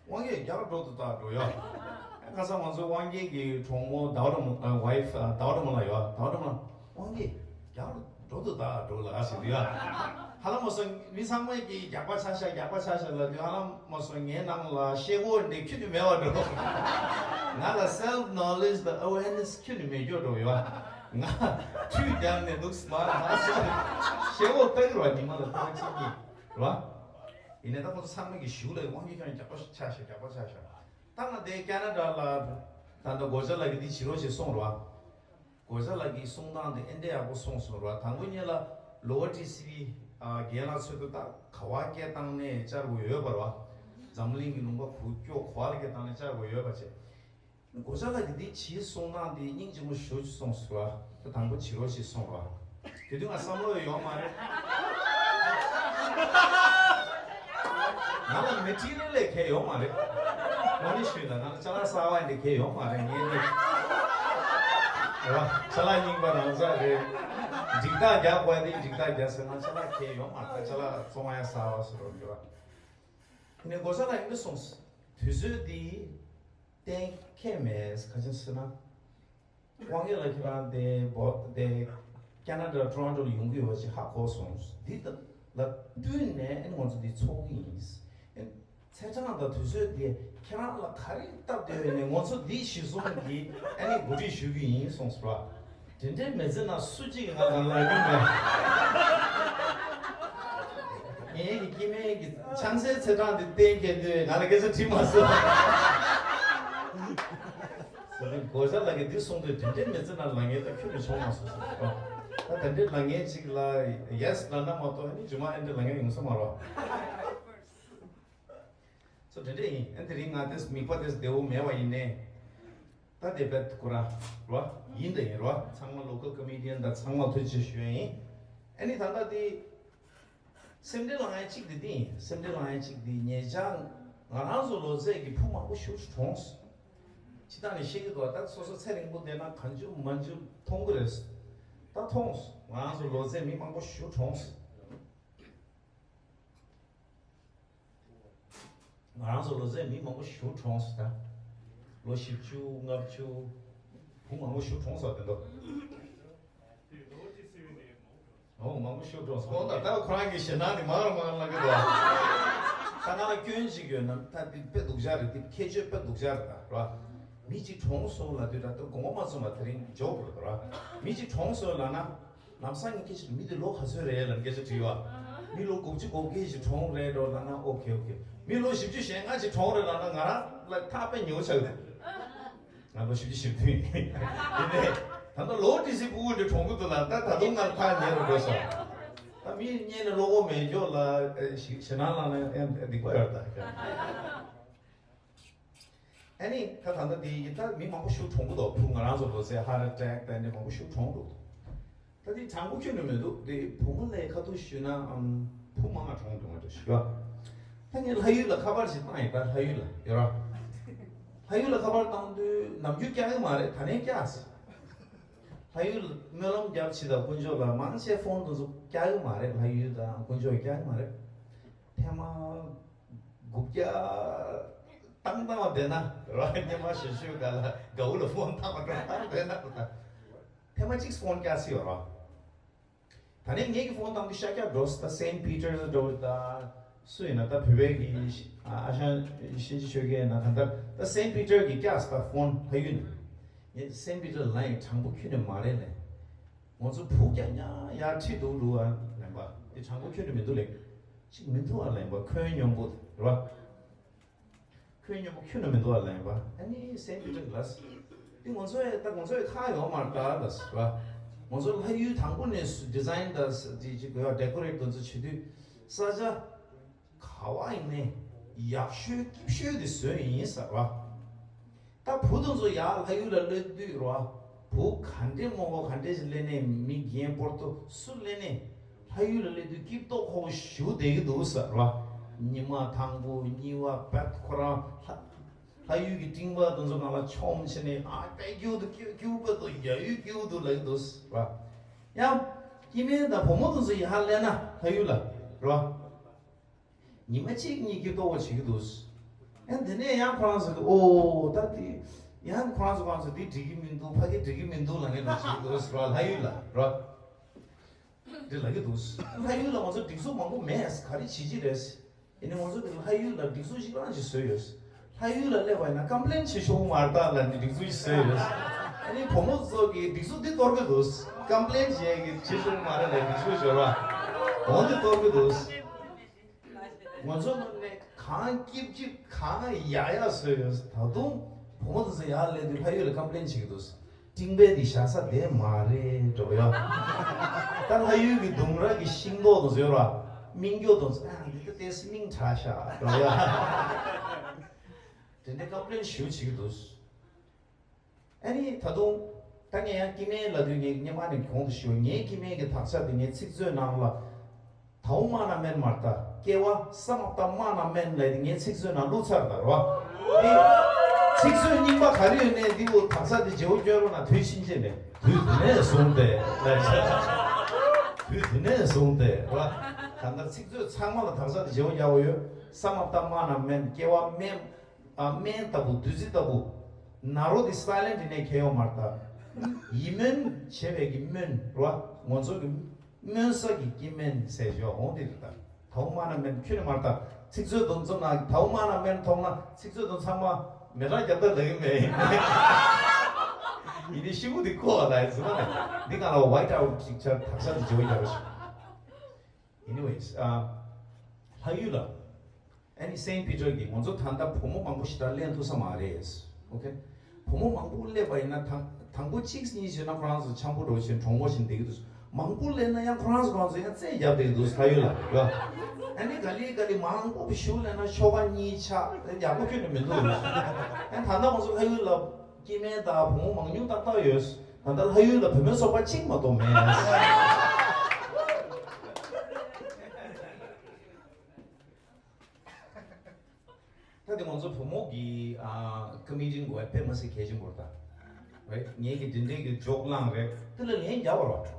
དབང་གིས་རྒྱགས་པར་འགྲོ་འདུག་ད་འགྲོ་ཡ། ཁ་སང་ང་ཚོ་དབང་གིས་ཀྱི་གྲོགས་མོ་ཟླ་བ་བྲག་མོ་ཨ་ཝའི་ཕི་ཨ་ཟླ་བ་བྲག་མོ་ལ་ཡོད། ཟླ་བ་བྲག་མོ་ལ་དབང་གིས་རྒྱགས་པར་འགྲོ་འདུག་ད་འགྲོ་ལ་ཟེར་འདུག་ཡ། ཧ་ལམ་མ་སོང་མི་ཚང་མས་ཀྱིས་རྒྱགས་པ་ཆགས་ཤག་རྒྱགས་པ་ཆགས་ཤག་ལབ་དུས་ཧ་ལམ་མ་སོང་ངའི་ནང་ལ་ཤེལ་སྒོ་འདི་ཁྱོན་ནས་མེད་པ་འགྲོ། ང་ལ་self knowledge་དང་awareness་ཁྱོན་ནས་མེད་སྐྱོ་འགྲོ་ཡོད། ང་ཁྲུས་རྒྱག་ནས་འདུག་སྨ་རེ་ང་སོང་ཤེལ་སྒོ་ལྟ་གི་ར་ཉི་མ་ལ་ལྟ་གཅིག་གི་ར། ཡིན་ནའི་ད་ཁོ་ཚོ་ཚང་མ་གི་གཞུག་ལ་དབང་གིས་ཁྱོད་རྒྱགས་པ་ཆགས་ཤག་རྒྱགས་པ་ཆགས་ཤག་ད་ང་དེ་ཁེ་ན་ཌ་ལ་ད་ལྟ་སྒོ་ལྕགས་ལགས་ཀྱིས་འདི་བྱེད་རོགས་བྱེད་གསུངས་ར། སྒོ་ལྕགས་ལགས་ཀྱི་གསུང་སྟངས་དེ་ཨེ་འདྲ་ཡག་པོ་གསུངས་སོང་ར། དང་པོ་ཉིད་ལ་ལོ་ཝར་ཊི་སི་ཝི་རྒན་ལགས་ཚོས་ད་ག་བ་སྐད་བཏང་ནས་བཅར་དགོས་ཡོད་པ་ར། འཛམ་གླིང་གི་ལུང་པ་གུ་སྐྱོ་ག་བ་ལ་སྐད་བཏང་ནས་བཅར་དགོས་ཡོད་པ་བྱས། སྒོ་ལྕགས་ལགས་ཀྱིས་འདི་བྱེད་གསུང་སྟངས་དེ་སྙིང་རྗེ་མོ་ཞེ་པོ་ཅིག་གསུངས་སོང་ར། ད་དང་པོ་བྱེད་རོགས་བྱེད་གསུངས་ར། དེ་དུས་ང་བསམ་བློ་ཡོད་མ་རེད། ང་ལ་མེ་ཊི་རི་ཡལ་ལས་གལ་ཡོད་མ་རེད། ང་ནི་ཞུས་ལ་ང་ལ་ཅ་ལག་གསར་པ་འདི་གལ་ཡོད་མ་རེད། ངས་ནི་ར་ཅ་ལག་རྙིང་པ་རང་ཚ་རེད། འགྲིག་རྟགས་རྒྱག་དགོས་དེ་འགྲིག་རྟགས་རྒྱག་ཟེར་ན་ཅ་ལག་གལ་ཡོད་མ་རེད། ཅ་ལག་བཙོང་ཡ་གསར་པ་བཟོ་རོགས་གྱིས་ར། དེ་ནས་སྒོ་ལྕགས་ལགས་ཡིན་ནི་གསུངས། དུས་ཚོད་འདི་གཏན་འཁེལ་མེད། ག་ཅི་ཟེར་ན། དབང་རྒྱལ་ལགས་ཁྱེད་རང་དེ་བོ་དེ་ཁེ་ན་ཌ་ཊོ་རོན་ཊོ་ལ་ཡོང་གི་ཡོད་ཅེས་ཧ་གོ་སོང་། འདི་ལ་བསྟུན་ནས་ཨེ་ང་ཚོ་འདི་ཚོགས་ཀྱི་ཡིན། ཨེ་ཚེས་གྲངས་དང་དུས་ཚོད་དེ་ཁྱེད་རང་ལ་ག་རེ་སྟབས་བདེ་བས་ནས་ང་ཚོ་འདི་གཞི་བཟུང་གིས་ཨེ་ནི་གོ་སྒྲིག་ཞུ་གི་ཡིན་གསུངས་སོང་། དེ་འདྲའི་མི་ཚེ་ན་སུ་གཅིག་གིས་ང་ལ་ལབ་རྒྱུ་མེད། ངེད་ཀྱི་སྐྱེ་དམན་གྱི་ཆང་སའི་ཚེས་གྲངས་དེ་གཏན་འཁེལ་དུས་ང་ལ་སྐད་ཆ་དྲིས་མ་སོང་། ཟེར་ནས་སྒོ་ལྕགས་ལགས་ཀྱིས་འདི་གསུངས་དུས་དེ་འདྲའི་མི་ཚེ་ན་ལ་ངས་ད་ཁྱོད་ཀྱི་བྱུང་མ་སོང་ཟེར། ད་དེ་འདྲའི་ལ་ངས་ཅིག་ལ་ཡེ་སི་ལབ་ན་མ་གཏོགས་ནི་རྗེས་མ་ཨེ་འདྲའི་ལ་ངས་ཡོང་ས་མ་རེད། སོ་དེ་འདྲ་ཡིན། ཨ་དེ་རིང་ང་དེ་དམིགས་པ་དེ་བདེ་བོ་མེད་པ་ཡིན་ནའི། ད་དེ་བེད་ཁོ་ར་རོ་ཡིན་ད་ཡིན་རོ། ཚང་མ་ལོ་ཀལ་ཀོ་མི་ཌི་ཡན་དང་ཚང་མ་ཐུགས་རྗེ་ཆེ་ཞུ་ཡ་ཡིན། ཨ་ནི་ད་ལྟ་དེ་སེམས་ཁྲལ་ལངས་ཡ་གཅིག་དེ་དེ་ཡིན། སེམས་ཁྲལ་ལངས་ཡ་གཅིག་དེ་ཉེ་ཆར་ང་རང་ཚོ་ལོ་ཚད་ཀྱི་བུ་མང་པོ་ཞིག་གྲོངས་སོང་། སྤྱིར་བཏང་ནས་བཤད་ཀྱི་འདུག་ད་སོ་སོ་ཚེ་རིང་པོ་བསྡད་ན་གང་བྱུང་མང་བྱུང་མཐོང་གི་རེད། ད་མཐོང་སོང་། ང་རང་ཚོ་ལོ་ཚད་མི་མང་པོ་ཞིག་གྲོངས་སོང་། ང་རང་ཚོ་ལོ་ཚད་མི་མང་པོ་ཞིག་གྲོངས་སོང་། ད་ལོ་བཞི་བཅུ་ལྔ་བཅུ་བུ་མང་པོ་ཞིག་གྲོངས་སོང་། དེ་འདྲ། ཨོ། མང་པོ་ཤོར་འགྲོ་སོང་། ད་ལྟ་ཁོ་རང་གི་ཞེད་སྣང་དེ་མང་རུ་མང་རུ་ལངས་ཀྱི་འདུག་ད་ང་ལ་སྐྱོན་ཅིག་ཡོད་ན། ད་འདི་དཔེ་སྡུག་ཅག་རེད། འདི་ཁྱད་ཆོས་དཔེ་སྡུག་ཅག་རེད། ད་ར། མི་གཅིག་གྲོངས་སོང་ལབ་དུས་ད་ལྟ་དགོངས་པ་མ་ཚོམ་པ་དེ་རིང་འཇོག་དགོས་ར། མི་གཅིག་གྲོངས་སོང་ལབ་ན། ལམ་སང་ངས་སྐད་ཆ། མི་དེ་ལོ་ག་ཚོད་རེད་ལབ་སྐད་ཆ་དྲིས་པ། མི་ལོ་དགུ་བཅུ་གོ་བརྒྱད་ཅིག་གྲོངས་རེད་འགྲོ་ལབ་ན། ཨོ་ཁེ་ཨོ་ཁེ། མི་ལོ་བཞི་བཅུ་ཞེ་ལྔ་ཅིག་གྲོངས་རེད་ལབ་ན། ང་རང་ལ་ཐག་དཔེ་ཉེ་པོ་ཆགས་འདུག་ང་ལོ་བཞི་བཅུ་ཞེ་བདུན་ཡིན། ཡིན་ནའི། ད་ལྟ་ལོ་ཏི་སི་ཕྲུ་གུ་འདི་གྲོངས་ཀྱི་འདུག་ལ། ད་ད་དུང་ང་ལ་ཐག་ཉེ་རུ་འགྲོ་སོང་། ད་མི་སྔོན་ནས་བློ་ཁོག་མེད་ཀྱོག་ལ། ཨེ། ཞེད་སྣང་ལངས་ན་ཡང་སྡིག་པ་ཡོད་རེད་ད། ཨ་ནི་ད་ད་ལྟ་འདི་ཡིན། ད་མི་མང་པོ་ཞིག་གྲོངས་ཀྱི་འདུག་ཕྲུ་གུ་ང་རང་ཚོ་ལོ་ཚད་ཧར་ཊི་ཨེ་ཊེག་དང་ནི་མང་པོ་ཞིག་གྲོངས་འདུག་ད་དེ་དྲང་པོ་ཁྱོན་ནས་མི་འདུག་དེ་བུ་མོ་ལས་ཁ་ཐུག་ཞུས་ན། ཨམ། བུ་མང་ང་གྲོངས་འདུག་ང་འདྲ་ཞུ་ག་ད་ངས་ལྷ་ཡུལ་ལ་ཁ་པར་ཞིག་བཏང་ཡིན། ད་ལྷ་ཡུལ་ལ་ཡོད་ར། ལྷ་ཡུལ་ལ་ཁ་པར་བཏང་དུས་ནམ་རྒྱུན་བཀྱག་གི་མ་རེད། ད་ནས་བཀྱག་སོང་། ལྷ་ཡུལ་སྨོན་ལམ་རྒྱབ་ཕྱི་དང་དཀོན་མཆོག་ལ་མང་ཆེ་ཕོན་དེ་ཚོ་བཀྱག་གི་མ་རེད། ལྷ་ཡུལ་དང་དཀོན་མཆོག་བཀྱག་གི་མ་རེད། ཐེངས་མ་དགུ་བརྒྱ་བཏང་བཏང་བ་བསྡད་ན་ར། སྙེ་མ་ཞེ་ཤོས་ག་ལ་དགའ་བོ་ལ་ཕོན་བཏང་བ་འགྲོ་བཏང་བསྡད་ན་ར། ད་ཐེངས་མ་གཅིག་ཕོན་བཀྱག་སྲིད་ཡོད་ར། ད་ནས་ངེད་ཀྱི་ཕོན་བཏང་དུས་ཤ་རྒྱགས་འགྲོ་སོང་། ད་སེན་པི་ཊར་འགྲོ་ད། སུ་ཡིན་ན་ད་བོད་པའི་གི་ཨ་ཞང་ཤིན་ཅི་ཆོས་རྒྱལ་ན་ག་ད། ད་སེན་པི་ཊར་གི་བཀྱག་སོང་ད་ཕོན་ལྷ་ཡུལ་ནས། ངས་སེན་པི་ཊར་ལ་ཡིན། དྲང་པོ་ཁྱོན་ནས་མ་རེད་ལབ། ང་ཚོ་བུ་རྒྱག་ཉག་ཡར་ཁྲིད་འདུག་ལུ་ཨ་ལབ་པ། དེ་དྲང་པོ་ཁྱོན་ནས་མི་འདུག་ལབ། ཅིག་མི་འདུག་ཨ་ལབ་པ། ཁོའི་སྙོམས་པོ་རེད་པ། ཁོའི་སྙོམས་པོ་ཁྱོན་ནས་མི་འདུག་ཨ་ལབ་པ། ཨ་ནི་སེན་པི་ཊར་ལ། འདི་ང་ཚོའི་ད་ང་ཚོའི་ཁག་ཡོད་མ་རེད་ད་ལབ་པ། ང་ཚོ་ལྷ་ཡུལ་དང་པོ་ནས་ཌི་ཛའིན་དང་དེ་ཅིག་གོ་ཡ་ཌེ་ཀོ་རེཊ་དེ་ཚོ་བྱེད་དུས་ས་ཆ་ག་བ་ཡིན་ནའི་ཡག་ཤོས་སྐྱིད་ཤོས་དེ་བཟོས་ཡིན་ཟེར་བ། ད་བུ་དེ་ཚོ་ཡར་ལྷ་ཡུལ་ལ་སླེབས་དུས་ར། བུ་ག་འདྲས་མོ་ག་འདྲས་ཞིག་སླེབས་ནའི། མི་རྒན་པོར་ཏོ་སུ་སླེབས་ནའི་ལྷ་ཡུལ་ལ་སླེབས་དུས་སྐྱིད་ཏོག་ཁོག་ཞུ་བསྡད་ཀྱི་འདུག་ཟེར་བ། ཉི་མ་དང་པོ་གཉིས་པ་བད་ཁོ་རང་ལྷ་ལྷ་ཡུལ་གྱི་སྤྲིན་པ་དེ་ཚོ་ནང་ལ་མཆོངས་བྱས་ནས། ཨ། དཔེ་སྐྱིད་འདུག་སྐྱིད་སྐྱིད་པོ་འདུག་ཡ་ཡུལ་སྐྱིད་འདུག་ལབ་ཀྱི་འདུག་ཟེར་བ། ཡང་སྐྱེ་དམན་དང་བུ་མོ་དེ་ཚོ་ཡར་སླེབས་ན་ལྷ་ཡུལ་ལ་ར། ཉི་མ་གཅིག་གཉིས་སྐྱིད་ཏོག་པོ་བྱེད་ཀྱི་འདུག་ཡང་དེ་ནས་ཡང་ཁོ་རང་ཚོ་གིས། ཨོ་ད་དེ་ཡང་ཁོ་རང་ཚོ་ཁོ་རང་ཚོ་འདི་འགྲིག་གི་མི་འདུག་ཕ་གི་འགྲིག་གི་མི་འདུག་ལབ་མཁན་འདྲ་བྱེད་ཀྱི་འདུག་ཟེར་བ། ལྷ་ཡུལ་ལ་ར། འདི་ལབ་ཀྱི་འདུག་ལྷ་ཡུལ་ལ་ང་ཚོ་སྒྲིག་འཛུགས་མང་པོ་མེད། ག་རེ་བྱེད་ཀྱི་རེད། ཡིན་ནའི་ང་ཚོ་འདི་ལྷ་ཡུལ་ལ་སྒྲིག་འཛུགས་ཤིག་རང་ཞིག་བཟོས་ཡོད། ལྷ་ཡུལ་ལ་སླེབས་པ་ཡིན་ན་ཀམ་པི་ལེན་བྱེད་ཆོག་གི་མ་རེད་ད་ལབ་ནས་སྒྲིག་འཛུགས་ཤིག་བཟོས་ཡོད། ཨ་ནི་བུ་མོ་ཚོ་གིས་སྒྲིག་འཛུགས་འདི་གཏོར་གྱི་འདུག་ཀམ་པི་ལེན་བྱེད་ཀྱི་བྱེད་ཆོག་གི་མ་རེད་ལབ། སྒྲིག་འཛུགས་བཟོས་པ་འོ་འདི་གཏོར་གྱི་འདུག་ང་ཚོ་ནང་ནས་གང་སྐྱིད་སྐྱིད་གང་ཡག་ཡག་བཟོས་ཡོད། ད་དུང་བུ་མོ་དེ་ཚོ་ཡར་སླེབས་དུས་ལྷ་ཡུལ་ལ་ཀམ་པི་ལེན་བྱེད་ཀྱི་འདུག་སྤྲིན་པ་འདི་བཞག་ས་དེ་མ་རེད་འགྲོ་ཡ། ད་ལྷ་ཡུལ་གྱི་ལྡུམ་ར་གི་ཤིང་ཏོག་དེ་ཚོ་ཡོད་ར། སྨིན་སྐྱོ་དེ་ཚོ། ཨ། འདི་ད་ཏོག་ཙམ་སྨིན་དྲགས་ཤག་འགྲོ་ཡ། དེ་འདྲའི་ཀམ་པི་ལེན་ཞེ་པོ་བྱེད་ཀྱི་འདུག་ཨ་ནི་ད་དུང་ད་ངས་ཡང་སྐྱེ་དམན་ལབ་དུས་ངས་སྔོན་མ་ནས་གོང་དུ་ཞུ། ངའི་སྐྱེ་དམན་གྱི་དག་ཆ་དེ་ངའི་ཚིག་མཛོད་ནང་ལ། ཐའུ་མ་ན་མན་མ་རེད་ད། ཀེ་བ་ས་མ་པ་མ་ན་མན་ལབ་དེ་ངའི་ཚིག་མཛོད་ནང་བླུགས་ཚར་ད་ར་བ། འདི་ཚིག་མཛོད་རྙིང་པ་ག་རེ་ཡོད་ནའི་འདི་བོ་དག་ཆ་དེ་བརྗེ་པོ་སྐྱོན་རོགས་གནང་། དུས་ཕྱིན་ཆད་ནས། དུས་དེ་ནས་བཟུང་སྟེ་ལབ་བྱས། དུས་དེ་ནས་བཟུང་སྟེ་ར། གང་ལྟར་ཚིག་མཛོད་ཚང་མ་ལ་དག་ཆ་དེ་བརྗེ་པོ་རྒྱག་དགོས་ཡོད། ས་མ་པ་མ་ན་མན། ཀེ་བ་སྨན། ཨ། སྨན་ལྟ་བུ། བདུད་རྩི་ལྟ་བུ། ན་རོ་དེ་སའི་ལེན་ཊི་ནས་ཁྱེར་ཡོང་མ་རེད་ད། ཡིད་སྨོན་བྱེད་པའི་གི་སྨོན་ར། ང་ཚོ་གི་སྨོན་ས་གི་སྐྱེ་དམན་ཟེར་ཡོད། འོང་དེ་རེད་ད། ཐའུ་མ་ན་མན་ཁྱོན་ནས་མ་རེད་ད། ཚིག་མཛོད་དེ་ཚོ་ནང་ཐའུ་མ་ན་མན་མཐོང་ན་ཚིག་མཛོད་དེ་ཚང་མ་མེ་སྲེག་རྒྱབ་ད་ལབ་ཀྱི་མེད། ཡིན་ནའི་ཤི་བོ་དེ་ཁོ་ལ་ཡིན་ཟེར་ན་འདི་གང་ལ་ཝའི་ཊི་ཨའུཊ་ཅིག་ཆགས། དག་ཆ་དེ་བརྗེ་པོ་རྒྱག་པ་ཞིག Anyways, ཨ། ལྷ་ཡུལ་ལ། ཨ་ནི་སེན་པི་ཊར་གྱི་ང་ཚོ་ད་ལྟ་བུ་མོ་མང་པོ་ཞེ་དྲག་སླེབས་ཐུབ་ས་མ་རེད། ཨོ་ཁེ། བུ་མོ་མང་པོ་སླེབས་པ་ཡིན་ན་དང་དང་པོ་གཅིག་གཉིས་བྱས་ན་ཁོ་རང་ཚོ་འཆམ་པོ་འགྲོ་བཞིན་གྲོགས་པོ་བཞིན་བསྡད་ཀྱི་འདུག་མང་པོ་སླེབས་ན་ཡང་ཁོ་རང་ཚོ་ཁོ་རང་ཚོ་ཡང་རྩེད་རྒྱབ་བསྡད་ཀྱི་འདུག་ལྷ་ཡུལ་ལ་ར། ཨ་ནི་ག་ལེ་ག་ལེ་མང་པོ་ཞིག་སླེབས་ན་ཤོག་ཁ་གཉིས་ཆག་ཡག་པོ་ཁྱོན་ནས་མི་འདུག་ཨ་ནི་ད་ལྟ་ང་ཚོ་ལྷ་ཡུལ་ལ་སྐྱེ་དམན་དང་བུ་མོ་མང་ཉུང་ཏག་ཏག་ཡོད། ད་ལྟ་ལྷ་ཡུལ་ལ་བུད་མེད་ཚོགས་པ་གཅིག་མ་གཏོགས་མེད། ད་དེ་ང་ཚོ་བུ་མོ་གི་ཨ་ཀོ་མི་ཊི་འགོ་ཡ་དཔེ་མི་སྲིད་གལ་ཆེན་པོ་རེད་ད། རེད། ངེད་ཀྱི་འདི་འདྲའི་གི་འཇོག་ལངས་རེད། དེ་ལ་ལན་རྒྱག་པ་རོགས།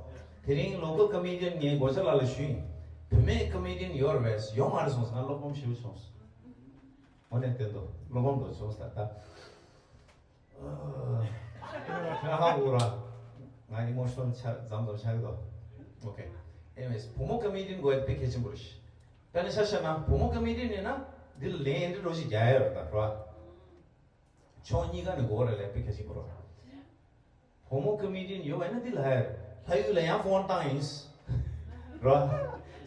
དེ་རིང་local comedian ངའི་གོ་ཆ་ལགས་ལ་ཞུས་ཡིན། བུད་མེད་comedian ཡོད་རེད་པས། ཡོད་མ་རེད་གསུངས་སོང་། ང་བློ་ཕམ་ཞེ་པོ་བྱུང་སོང་། དངོས་གནས་བསྟན་ཏོ་བློ་ཕམ་འགྲོ་བྱུང་ས་ད། ཁྱོད་ཧ་གོ་ར། ང་emotional ཆགས་མཚམས་མཚམས་ཆགས་ཀྱི་འདུག Okay. Anyways, བུ་མོ་comedian དགོས་དཔེ་གལ་ཆེན་པོ་རེད། དཔེར་ན་ཆ་བཞག་ན་བུ་མོ་comedian ཡིན་ན་འདི་ལ་ལན་འདི་འགྲོ་ཞིག་རྒྱག་ཡ་རེད་ད་ར། ཕྱོགས་གཉིས་ཀ་ནས་དགོས་རེད་ལས་དཔེ་གལ་ཆེན་པོ་ར། བུ་མོ་comedian ཡོད་པ་ཡིན་ན་འདི་ལ་ཡ་རེད། ལྷ་ཡུལ་ལ་ཡང་phone བཏང་ཡིན། ར།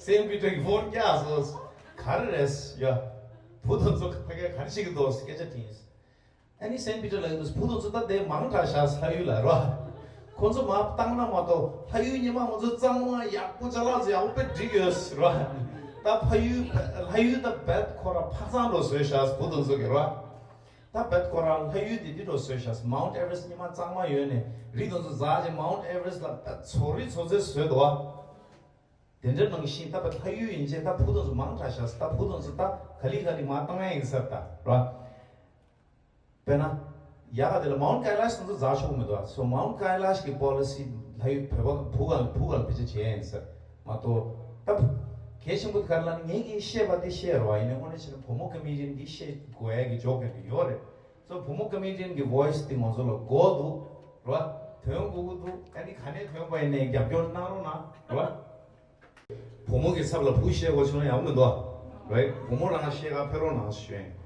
སེན་པི་ཏྲ་གི་phone བརྒྱབ་སོང་། ག་རེ་རེད་ཡ། བུ་དང་ཚོ་ཕ་གིར་ག་རེ་བྱེད་ཀྱི་འདུག་སྐད་ཆ་དྲིས་ཡིན། ཨ་ནི་སེན་པི་ཏྲ་ལགས་ཀྱིས་བུ་དང་ཚོ་ད་དེ་མང་དྲགས་ཤག་ལྷ་ཡུལ་ལ་ར། ཁོ་ཚོ་མར་བཏང་ན་མ་གཏོགས་ལྷ་ཡུལ་ཉི་མ་ང་ཚོ་གཙང་མ་ཡག་པོ་ཅ་ལག་ཚོ་ཡག་པོ་དཔེ་སྒྲིག་ཡོད་ར། ད་ཕ་ཡུལ་ལྷ་ཡུལ་ད་བེད་ཁོ་ར་ཕག་ཚང་འགྲོ་བཟོས་ཤག་བུ་དང་ཚོ་གི་ར། ད་བེད་ཁོ་ར་ལྷ་ཡུལ་དེ་འདི་འགྲོ་བཟོས་ཤག Mount Everest ཉི་མ་གཙང་མ་ཡོད་ནས་རི་དང་ཚོ་འཛེགས་ཅིག Mount Everest ལ་ད་ཚོ་རི་ཚོ་ཚོད་བཟོས་འདུག་བ། དེ་འདྲ་ནང་བཞིན་ད་བ་ལྷ་ཡུལ་ཡིན་ཅེ་ད་བུ་དང་ཚོ་མང་དྲགས་ཤག་ད་བུ་དང་ཚོ་ད་ག་ལི་ག་ལི་མ་བཏང་ཡ་ཡིན་ས་ད་ར། དཔེར་ན། ཡ་ག་དེ་ལ་Mount Kailash དང་ཚོ་འཛེགས་ཆོག་མི་འདུག So Mount Kailash གི་policy ལྷ་ཡུལ་བོད་པ་བུ་ག་ལ་བུ་ག་ལ་བེད་སྤྱོད་བྱེད་ཡ་ཡིན་ས་མ་གཏོགས་ད་བུ། གལ་ཆེན་པོ་དེ་ག་རེ་ལབ་ན་ངེད་ཀྱིས་བཤད་པ་དེ་བཤད་རོགས་ཡིན་ནའི་དངོས་གནས་བྱས་ན་བུ་མོ་comedian འདི་བཤད་དགོས་ཡ་གི་ཇོག་གི་ཡོད་རེད། So བུ་མོ་comedian གི་voice དེ་ང་ཚོ་ལ་དགོས་འདུག་ར། ཐོན་དགོས་ཀྱི་འདུག་ཨ་ནི་ག་ནས་ཐོན་པ་ཡིན་ནའི་རྒྱབ་སྐྱོར་གནང་རོགས་གནང་ར། བུ་མོ་གི་ཚབ་ལ་བུ་བཤད་དགོས་བྱུང་ན་ཡག་མི་འདུག་རེད། བུ་མོ་རང་བཤད་ག་ཕེབས་རོགས་གནང་ཞུ་ཡིན།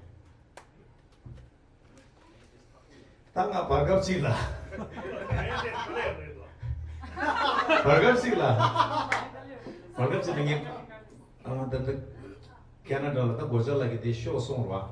ད་ང་བར་སྐབས་གཅིག་ལ། བར་སྐབས་གཅིག་ལ། བར་སྐབས་གཅིག་ལ་ངས་ཨ་ད་ལྟ་ཁེ་ན་ཌ་ལ་ད་གོ་ཆ་ལགས་ཀྱིས་དེ་ཤོག་གསུངས་ར།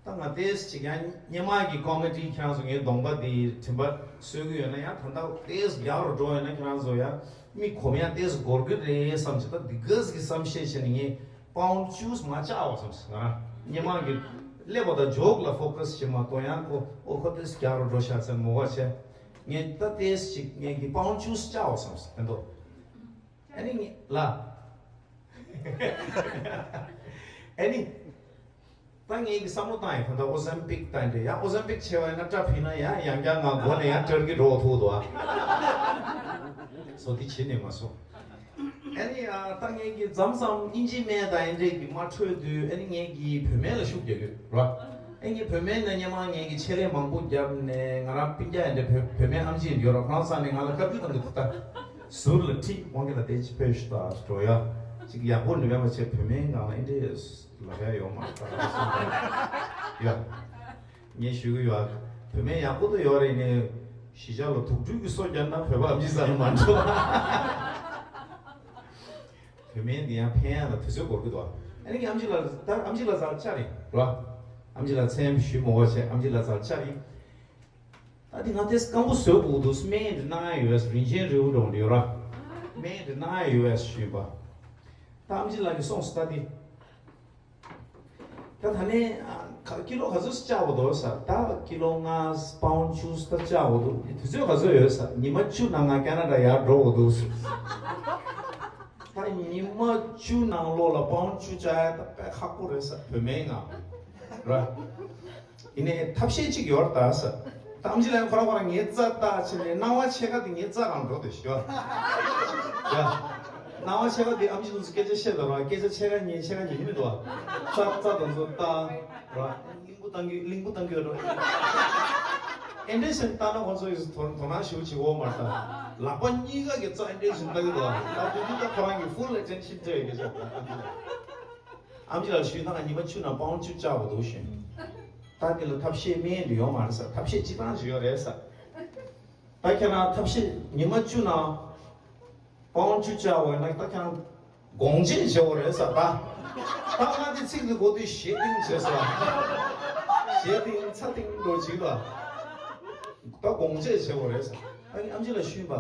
ད་ང་ཏོག་ཙམ་ཅིག་ཡང་སྔོན་མ་གི་ཀོ་མེ་ཌི་ཁྱེད་རང་ཚོ་ངའི་གདོང་པ་འདི་དྲན་པ་གསོས་ཀྱི་ཡོད་ན་ཡང་ད་ལྟ་ཏོག་ཙམ་རྒྱག་རུ་འགྲོ་ཡོད་ན་ཁྱེད་རང་ཚོ་ཡང་མིག་གོམ་ཡང་ཏོག་ཙམ་འགོར་གི་རེད་བསམ་བྱས། ད་འདི་ག་ཟིག་གི་བསམ་ཤེས་བྱས་ནས་ངས་པའུན་ཌི་བཅུ་མ་བཅག་པ་བསམ་སོང་། ང་རང་སྔོན་མ་གི་ཀླད་པ་དང་ཇོག་ལ་ཕོ་ཁ་སི་བྱེད་མ་གཏོགས་ཡང་ཁོ་ཨོ་ཁོ་ཏོག་ཙམ་རྒྱག་རུ་འགྲོ་ཤག་ཚེ་མོ་བ་བྱས། ངས་ད་ཏོག་ཙམ་ཅིག་ངས་ཀྱི་པའུན་ཌི་བཅུ་བཅག་པ་བསམ་སོང་། ཕན་ཐོགས། ཨ་ནི་ངས་ལ། ཨ་ནི། ད་ངས་ཀྱི་བསམ་བློ་བཏང་ཡིན། ད་ལྟ་ཨོ་ཟེམ་པིག་བཏང་འདྲ་ཡ། ཨོ་ཟེམ་པིག་བྱས་པ་ཡིན་ན་སྐྲ་ཕིག་ན་ཡ་ཡང་བསྐྱར་ང་མགོ་ནས་ཡ་སྐྲ་གི་འགྲོ་བ་ཐུག་འདུག་ཨ། སོ་དེ་བྱེད་ནས་མ་སོང་། ཨ་ནི་ཨ་ད་ངས་ཀྱི་མཚམས་མཚམས་དབྱིན་ཇི་སྨན་དང་ཨེ་འདྲས་ཀྱི་མ་འཕྲོད་དུས་ཨ་ནི་ངས་ཀྱི་བོད་སྨན་ལ་ཤུགས་རྒྱག་གི་ར། ཨ་ངས་བོད་སྨན་ན་སྔོན་མ་ངས་ཀྱི་ཆེད་ལས་མང་པོ་བརྒྱབ་ནས་ང་རང་སྤུན་ཀྱག་ཨེ་འདྲས་བོད་བོད་སྨན་ཨམ་ཆི་ཡིན་ཡོད་ར། ཁོ་རང་ས་ནས་ང་ལ་བཀའ་བཀྱོན་གཏོང་གི་འདུག་ད་ཟུར་ལ་ཁྲིད་དབང་གི་ལ་དེ་ཅི་ཕེབས་ཤི་ད་འགྲོ་ཡ། ཅིག་ཡག་པོ་ནི་མེད་པ་བྱས་བོད་སྨན་ནང་ལ་ཨེ་འདྲས་ལབ་ཡ་ཡོད་མ་རེད་ད། ཡ། ངས་ཞུ་གི་ཡོད། བོད་སྨན་ཡག་པོ་དུ་ཡོད་རེད་ནས། གཞིས་ཆགས་ལ་དུག་སྦྲུལ་གྱི་སོ་བརྒྱབ་ན་བོད་པ་ཨམ་ཆི་ས་ལ་མ་འགྲོ། བོད་སྨན་འདི་ཡང་ཕན་ཡག་ལ་དུས་ཚོད་འགོར་གི་འདུག་ཨ་ནི་ཨམ་ཆི་ལ་ད་ཨམ་ཆི་ལ་ཚར་བཅར་རེད་ར། ཨམ་ཆི་ལ་མཚན་ཞུ་མོ་བ་བྱས་ཨམ་ཆི་ལ་ཚར་བཅར་རེད། ད་འདི་ང་ཏེས་སྐམ་པོ་བཟོས་དགོས་འདུག་སྨན་འདི་གནང་ཡ་ཡོད་རིན་ཆེན་རི་བོ་འགྲོ་འདི་ཡོད་ར། སྨན་འདི་གནང་ཡ་ཡོད་ཞུས་པ། ད་ཨམ་ཆི་ལ་གི་སོང་སོང་ད་འདི། ད་ད་ནས་ཀི་ལོ་ག་ཚོད་བཅག་པ་འདུག་ས། ད་ཀི་ལོ་ལྔ་པའུན་ཌི་བཅུ་ད་བཅག་པ་འདུག་དུས་ཚོད་ག་ཚོད་ཡོད་ས། ཉི་མ་བཅུ་ནང་ང་ཁེ་ན་ཌ་ཡར་འགྲོ་དགོས་འདུག་ད་ཉི་མ་བཅུ་ནང་ལོགས་ལ་པའུན་ཌི་བཅུ་བཅག་ཡ་ད་དཔེ་ཁག་པོ་རེད་ས། བོད་སྨན་ང་ར། ཡིན་ནའི་ཐབས་ཤེས་གཅིག་ཡོད་རེད་ད་ས། ད་ཨམ་ཆི་ལ་ཡང་ཁོ་རང་ཁོ་རང་ངའི་རྩ་བལྟས་བྱས་ནས་སྣང་བ་ཕྱེད་ཀ་དེ་ངའི་རྩ་རང་འགྲོ་དེ་ཤི་བ། ཡ། སྣང་བ་ཕྱེད་ཀ་དེ་ཨམ་ཆི་ལུགས་སུ་སྐད་ཆ་བཤད་དང་ར་སྐད་ཆ་ཕྱེད་ཀ་ཉན་ཕྱེད་ཀ་ཉན་གྱི་མི་འདུག་བ། རྩ་རྩ་དང་ཚོ་ལྟ་ར། གླིང་བུ་བཏང་གི་གླིང་བུ་བཏང་གི་ར། ཨེ་འདྲས་སེམས་ལྟ་ན་ཁོ་ཚོ་ཡིས་དོ་དོ་སྣང་ཞེ་པོ་བྱེད་འོ་མ་ལྟ། ལག་པ་གཉིས་ཀ་གི་རྩ་ཨེ་འདྲས་སེམས་ལྟ་གི་འདུག་བ། ད་དེ་དུས་ད་ཁོ་རང་གི་full attention སྤྲད་ཡོད་གི་ཆགས་ད་ཨམ་ཆི་ལ། ཨམ་ཆི་ལགས་ཞུས་ན་ཉི་མ་བཅུ་ནང་པའུན་ཌི་བཅུ་བཅག་པ་འདུག་ཞུས། ད་འདི་ལ་ཐབས་ཤེས་སྨན་འདི་ཡོད་མ་རེད་ས། ཐབས་ཤེས་གཅིག་རང་ཞིག་ཡོད་རེད་ས། ད་ཁྱེད་རང་ཐབས་ཤེས་ཉི་མ་བཅུ་ནང་པའུན་ཌི་བཅུ་བཅག་པ་ཡིན་ན་ད་ཁྱེད་རང་དགོང་ཅན་བྱེད་དགོས་རེད་ས། ད་ད་ང་འདི་ཚིག་འདི་གོ་དུས་ཞེ་ཏིང་བྱས་ས། ཞེ་ཏིང་ཚ་ཏིང་འགྲོ་བྱེད་ད། ད་དགོང་ཅན་བྱེད་དགོས་རེད་ས། ཨ་ནི་ཨམ་ཆི་ལགས་ཞུས་པ།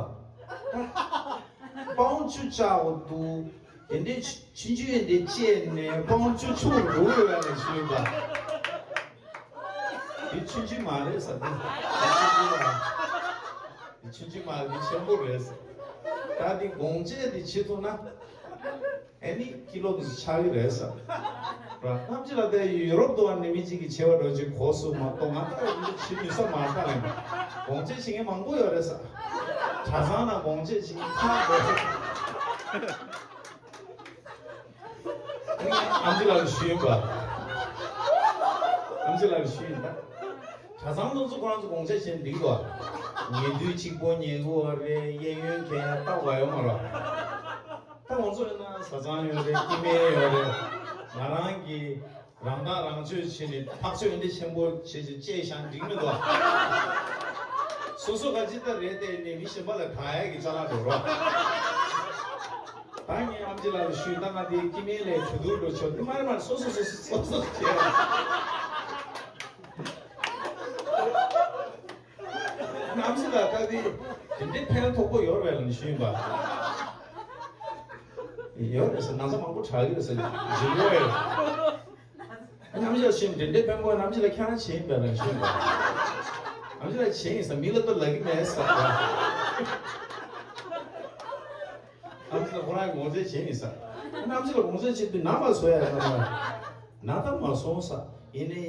ད་པའུན་ཌི་བཅུ་བཅག་པ་འདུག་དེ་འདྲའི་ཆུ་ཆུང་ཆུང་ཡིན་དེ་བཅད་ནས་པའུན་ཌི་བཅུ་ཆུང་རུ་ཡོད་ལ་ཞུས་པ། དེ་ཆུང་ཆུང་མ་རེད་ས་དེ། དེ་ཆུང་ཆུང་མ་རེད། དེ་ཆེན་པོ་རེད་ས། ད་དེ་དགོང་ཅན་དེ་བྱེད་ཐུབ་ན་ཨ་ནི་ཀི་ལོ་དེ་ཆགས་ཀྱི་རེད་ས། ར་ཐམས་ཅད་ལ་དེ་ཡུ་རོབ་དུ་བ་ནི་མི་གཅིག་གིས་བྱེད་པ་འགྲོ་ཅིག་གོ་སུ་མ་གཏོགས་ང་ད་བྱེད་ནུས་ས་མ་རེད་ད། དགོང་ཅན་བྱེད་མཁན་མང་པོ་ཡོད་རེད་ས། གྲྭ་ཚང་ནང་དགོངས་བཞེས་བྱེད་ཀྱི་ཁག་པོ། ཨ་ནི་ཨམ་ཆི་ལགས་ལ་ཞུས་པ། ཨམ་ཆི་ལགས་ལ་ཞུས་ཡིན་ད། གྲྭ་ཚང་སློབ་གཙོ་ཁོ་རང་ཚོ་དགོངས་བཞེས་བྱས་འགྲིག་གོ། ཉེ་དུས་གཅིག་པོ་ཉེ་གོ་རེད། གཡས་གཡོན་ཁྱེད་ཡང་ལྟ་བ་ཡོད་མ་རེད། ད་ང་ཚོ་ཡིན་ན་བཟའ་ཚང་ཡོད་རེད། སྐྱེ་དམན་ཡོད་རེད། ང་རང་གི་རང་ཐག་རང་གཅོད་བྱས་ནས་ཐག་གཅོད་འདི་ཆེན་པོ་བྱས་ཀྱི་བཅད་བཞག་འགྲིག་མི་འདུག། སོ་སོ་ག་ཅི་ལྟར་རེད་བལྟས་ནས་མི་གཞན་པ་ལ་དག་ཡག་གི་ཅ་ལག་འགྲོ་རོགས། ད་ངས་ཨམ་ཆི་ལགས་ལ་ཞུས། ད་ང་དེ་སྐྱེ་དམན་ལས་གྲོས་བསྡུར་འགྲོ་ཆོག་དེ་མ་རེད་མ་རེད། སོ་སོ་སོ་སོ་སོ་སོ་བྱས། ཨམ་ཆི་ལགས་ད་དེ་དེ་འདྲའི་ཕན་ཐོགས་པོ་ཡོད་རེད་ལ་ཞུས་པ། ཡོད་རེད་ཟེར། ན་ཚ་མང་པོ་དྲག་གི་རེད་ཟེར། ཇི་ལོ་ཡོད། ཨམ་ཆི་ལགས་ཞུས། དེ་འདྲའི་ཕན་པོ་ཨམ་ཆི་ལགས་ཁྱེད་རང་བྱས་ཡིན་པས་ལ་ཞུས་པ། ཨམ་ཆི་ལགས་བྱས་ཡིན་ཟེར། མི་ལ་ད་ལབ་ཀྱི་མེད་ཟེར། ཨམ་ཆི་ལགས་ཁོ་རང་དགོངས་བཞེས་བྱས་ཡིན་ཟེར། ཨམ་ཆི་ལགས་དགོངས་བཞེས་བྱས་དུས་ན་མ་སོང་ཡ་ཟེར། ན་ད་མ་སོང་ཟེར། ཡིན་ནའི་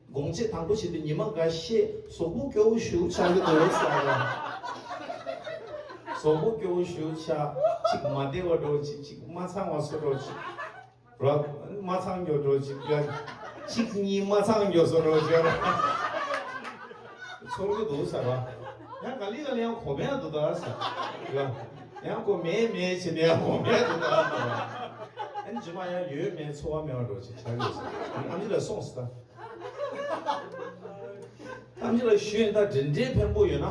དགོངས་བཞེས་དང་པོ་བྱེད་དུས་ཉི་མ་འགའ་ཤས་གཟུགས་པོ་སྐྱོ་བོ་ཞེ་པོ་ཆགས་ཀྱི་འདུག་ཟེར། གཟུགས་པོ་སྐྱོ་བོ་ཞེ་པོ་ཆགས། གཅིག་མ་བདེ་བ་འདྲ་བོ་ཅིག་གཅིག་མ་ཚང་བ་བཟོ་འདྲ་བོ་ཅིག་ར། མ་ཚང་འགྱོ་འདྲ་བོ་ཅིག་ཡ། གཅིག་གཉིས་མ་ཚང་འགྱོ་བཟོ་འདྲ་བོ་ཅིག་ཡ། ཚོར་གྱི་འདུག་ཟེར་བ། ཡང་ག་ལེ་ག་ལེ་ཡང་གོ་མེད་འདུག་ད་ཟེར། ཡ། ཡང་གོ་མེད་མེད་བྱས་ནས་ཡང་གོ་མེད་འདུག་ད་ཟེར་བ། ཨ་ནི་རྗེས་མ་ཡང་ཡོད་མེད་ཚོར་བ་མེད་པ་འདྲ་བོ་ཅིག་ཆགས་ཡོད་ཟེར། ཨ་ནི་ཨམ་ཆི་ལགས་སོང་ཟེར་ད། ཨམ་ཆི་ལགས་ཞུས་ཡིན་ད། དེ་འདྲའི་ཕན་པོ་ཡོད་ན།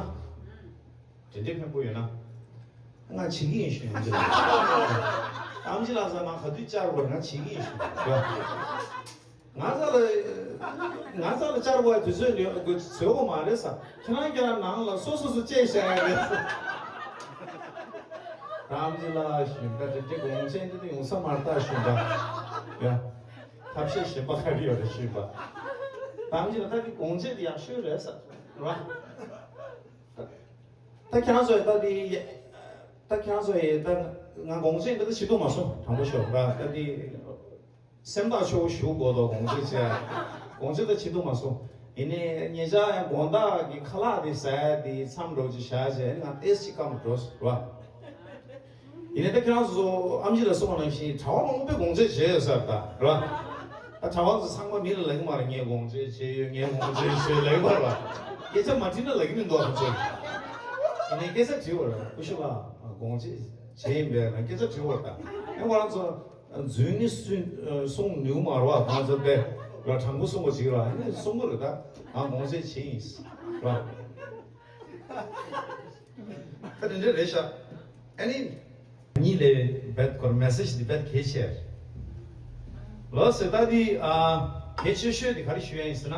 དེ་འདྲའི་ཕན་པོ་ཡོད་ན། ང་བྱེད་ཀྱི་ཡིན་ཞུས་ཡིན། ཨམ་ཆི་ལགས་ཟེར། ང་ག་དུས་བཅར་དགོས་ང་བྱེད་ཀྱི་ཡིན་ཞུས། ང་རྩ་ལ། ང་རྩ་ལ་བཅར་དགོས་དུས་ཚོད་ལ་དགོས་ཚོད་དགོས་མ་རེད་ཟེར། ཁྱེད་རང་ཁྱེད་རང་ནང་ལ་སོ་སོ་སོ་བཅད་བཞག་ཡ་རེད་ཟེར། ཨམ་ཆི་ལགས་ཞུས་ད། དེ་འདྲའི་དགོངས་བཞེས་འདི་ཡོང་ས་མ་རེད་ད་ཞུས་ད། ཡ། ཐབས་ཤེས་གཞན་པ་ག་རེ་ཡོད་རེད་ཞུས་པ། ད་ཨམ་ཆི་ལགས་ད་དེ་དགོངས་བཞེས་དེ་ཡག་ཤོས་རེད་ཟེར་ར། ད་ཁྱེད་རང་ཚོ་ཡི་ད་དེ། ད་ཁྱེད་རང་ཚོ་ཡི་ད་ང་དགོངས་བཞེས་འདི་ད་བྱེད་ཐུབ་མ་སོང་། དྲང་པོ་ཤོད་ར། ད་དེ་སེམས་ཐག་ཆོད་པོ་ཞུ་དགོས་དོ། དགོངས་བཞེས་བྱས། དགོངས་བཞེས་ད་བྱེད་ཐུབ་མ་སོང་། ཡིན་ནའི་ཉེ་ཆར་ཡང་དགོང་དག་གི་ཁ་ལག་དེ་ཟ་ཡ་དེ་མཚམས་འདྲ་བོ་ཅིག་བཞག་བྱས་ང་ཏོག་ཙམ་སྐམ་འགྲོ་ར། ཡིན་ནའི་ད་ཁྱེད་རང་ཚོ་ཨམ་ཆི་ལགས་གསུངས་པ་ནང་བཞིན་གྲྭ་པ་མང་པོས་དགོངས་བཞེས་བྱས་ཡོད་ས་རེད་ད་ར། ད་གྲྭ་པ་ཚོ་ཚང་མ་མི་ལ་ལབ་ཀྱི་མ་རེད། ངས་དགོངས་བཞེས་བྱས་ཡོད། ངས་དགོངས་བཞེས་བྱས་ལབ་ཀྱི་མ་རེད་པ། སྐད་ཆ་མ་དྲིས་ན་ལབ་ཀྱི་མི་འདུག་ཨ་ཁོ་ཚོས། ཡིན་ནའི་སྐད་ཆ་དྲིས་པ་རེད། སྐུ་ཞབས་ལགས་དགོངས་བཞེས་བྱས་ཡིན་པས་ན་སྐད་ཆ་དྲིས་པ་རེད་ད། ཨེ་ཁོ་རང་ཚོ་རྫུན་ནི་གསུང་གསུང་ནུས་མ་རེད་པ། ཁོ་རང་ཚོ་དཔེ་ར་དྲང་པོ་གསུང་པ་ཅིག་ར། ཨེ་གསུང་གི་རེད་ད། ང་དགོངས་བཞེས་བྱས་ཡིན་ར། ད་དེ་འདྲ་རེད་ཤག་ཨ་ནི། གཉིས་ལས་རྦད་ཁོར་མེ་སེ་ཇི་འདི་རྦད་གལ་ཆེ། ལོ་སེ་ད་འདི་ཨ་གལ་ཆེ་ཤོས་འདི་ག་རེ་ཞུ་ཡ་ཡིན་ཟེར་ན།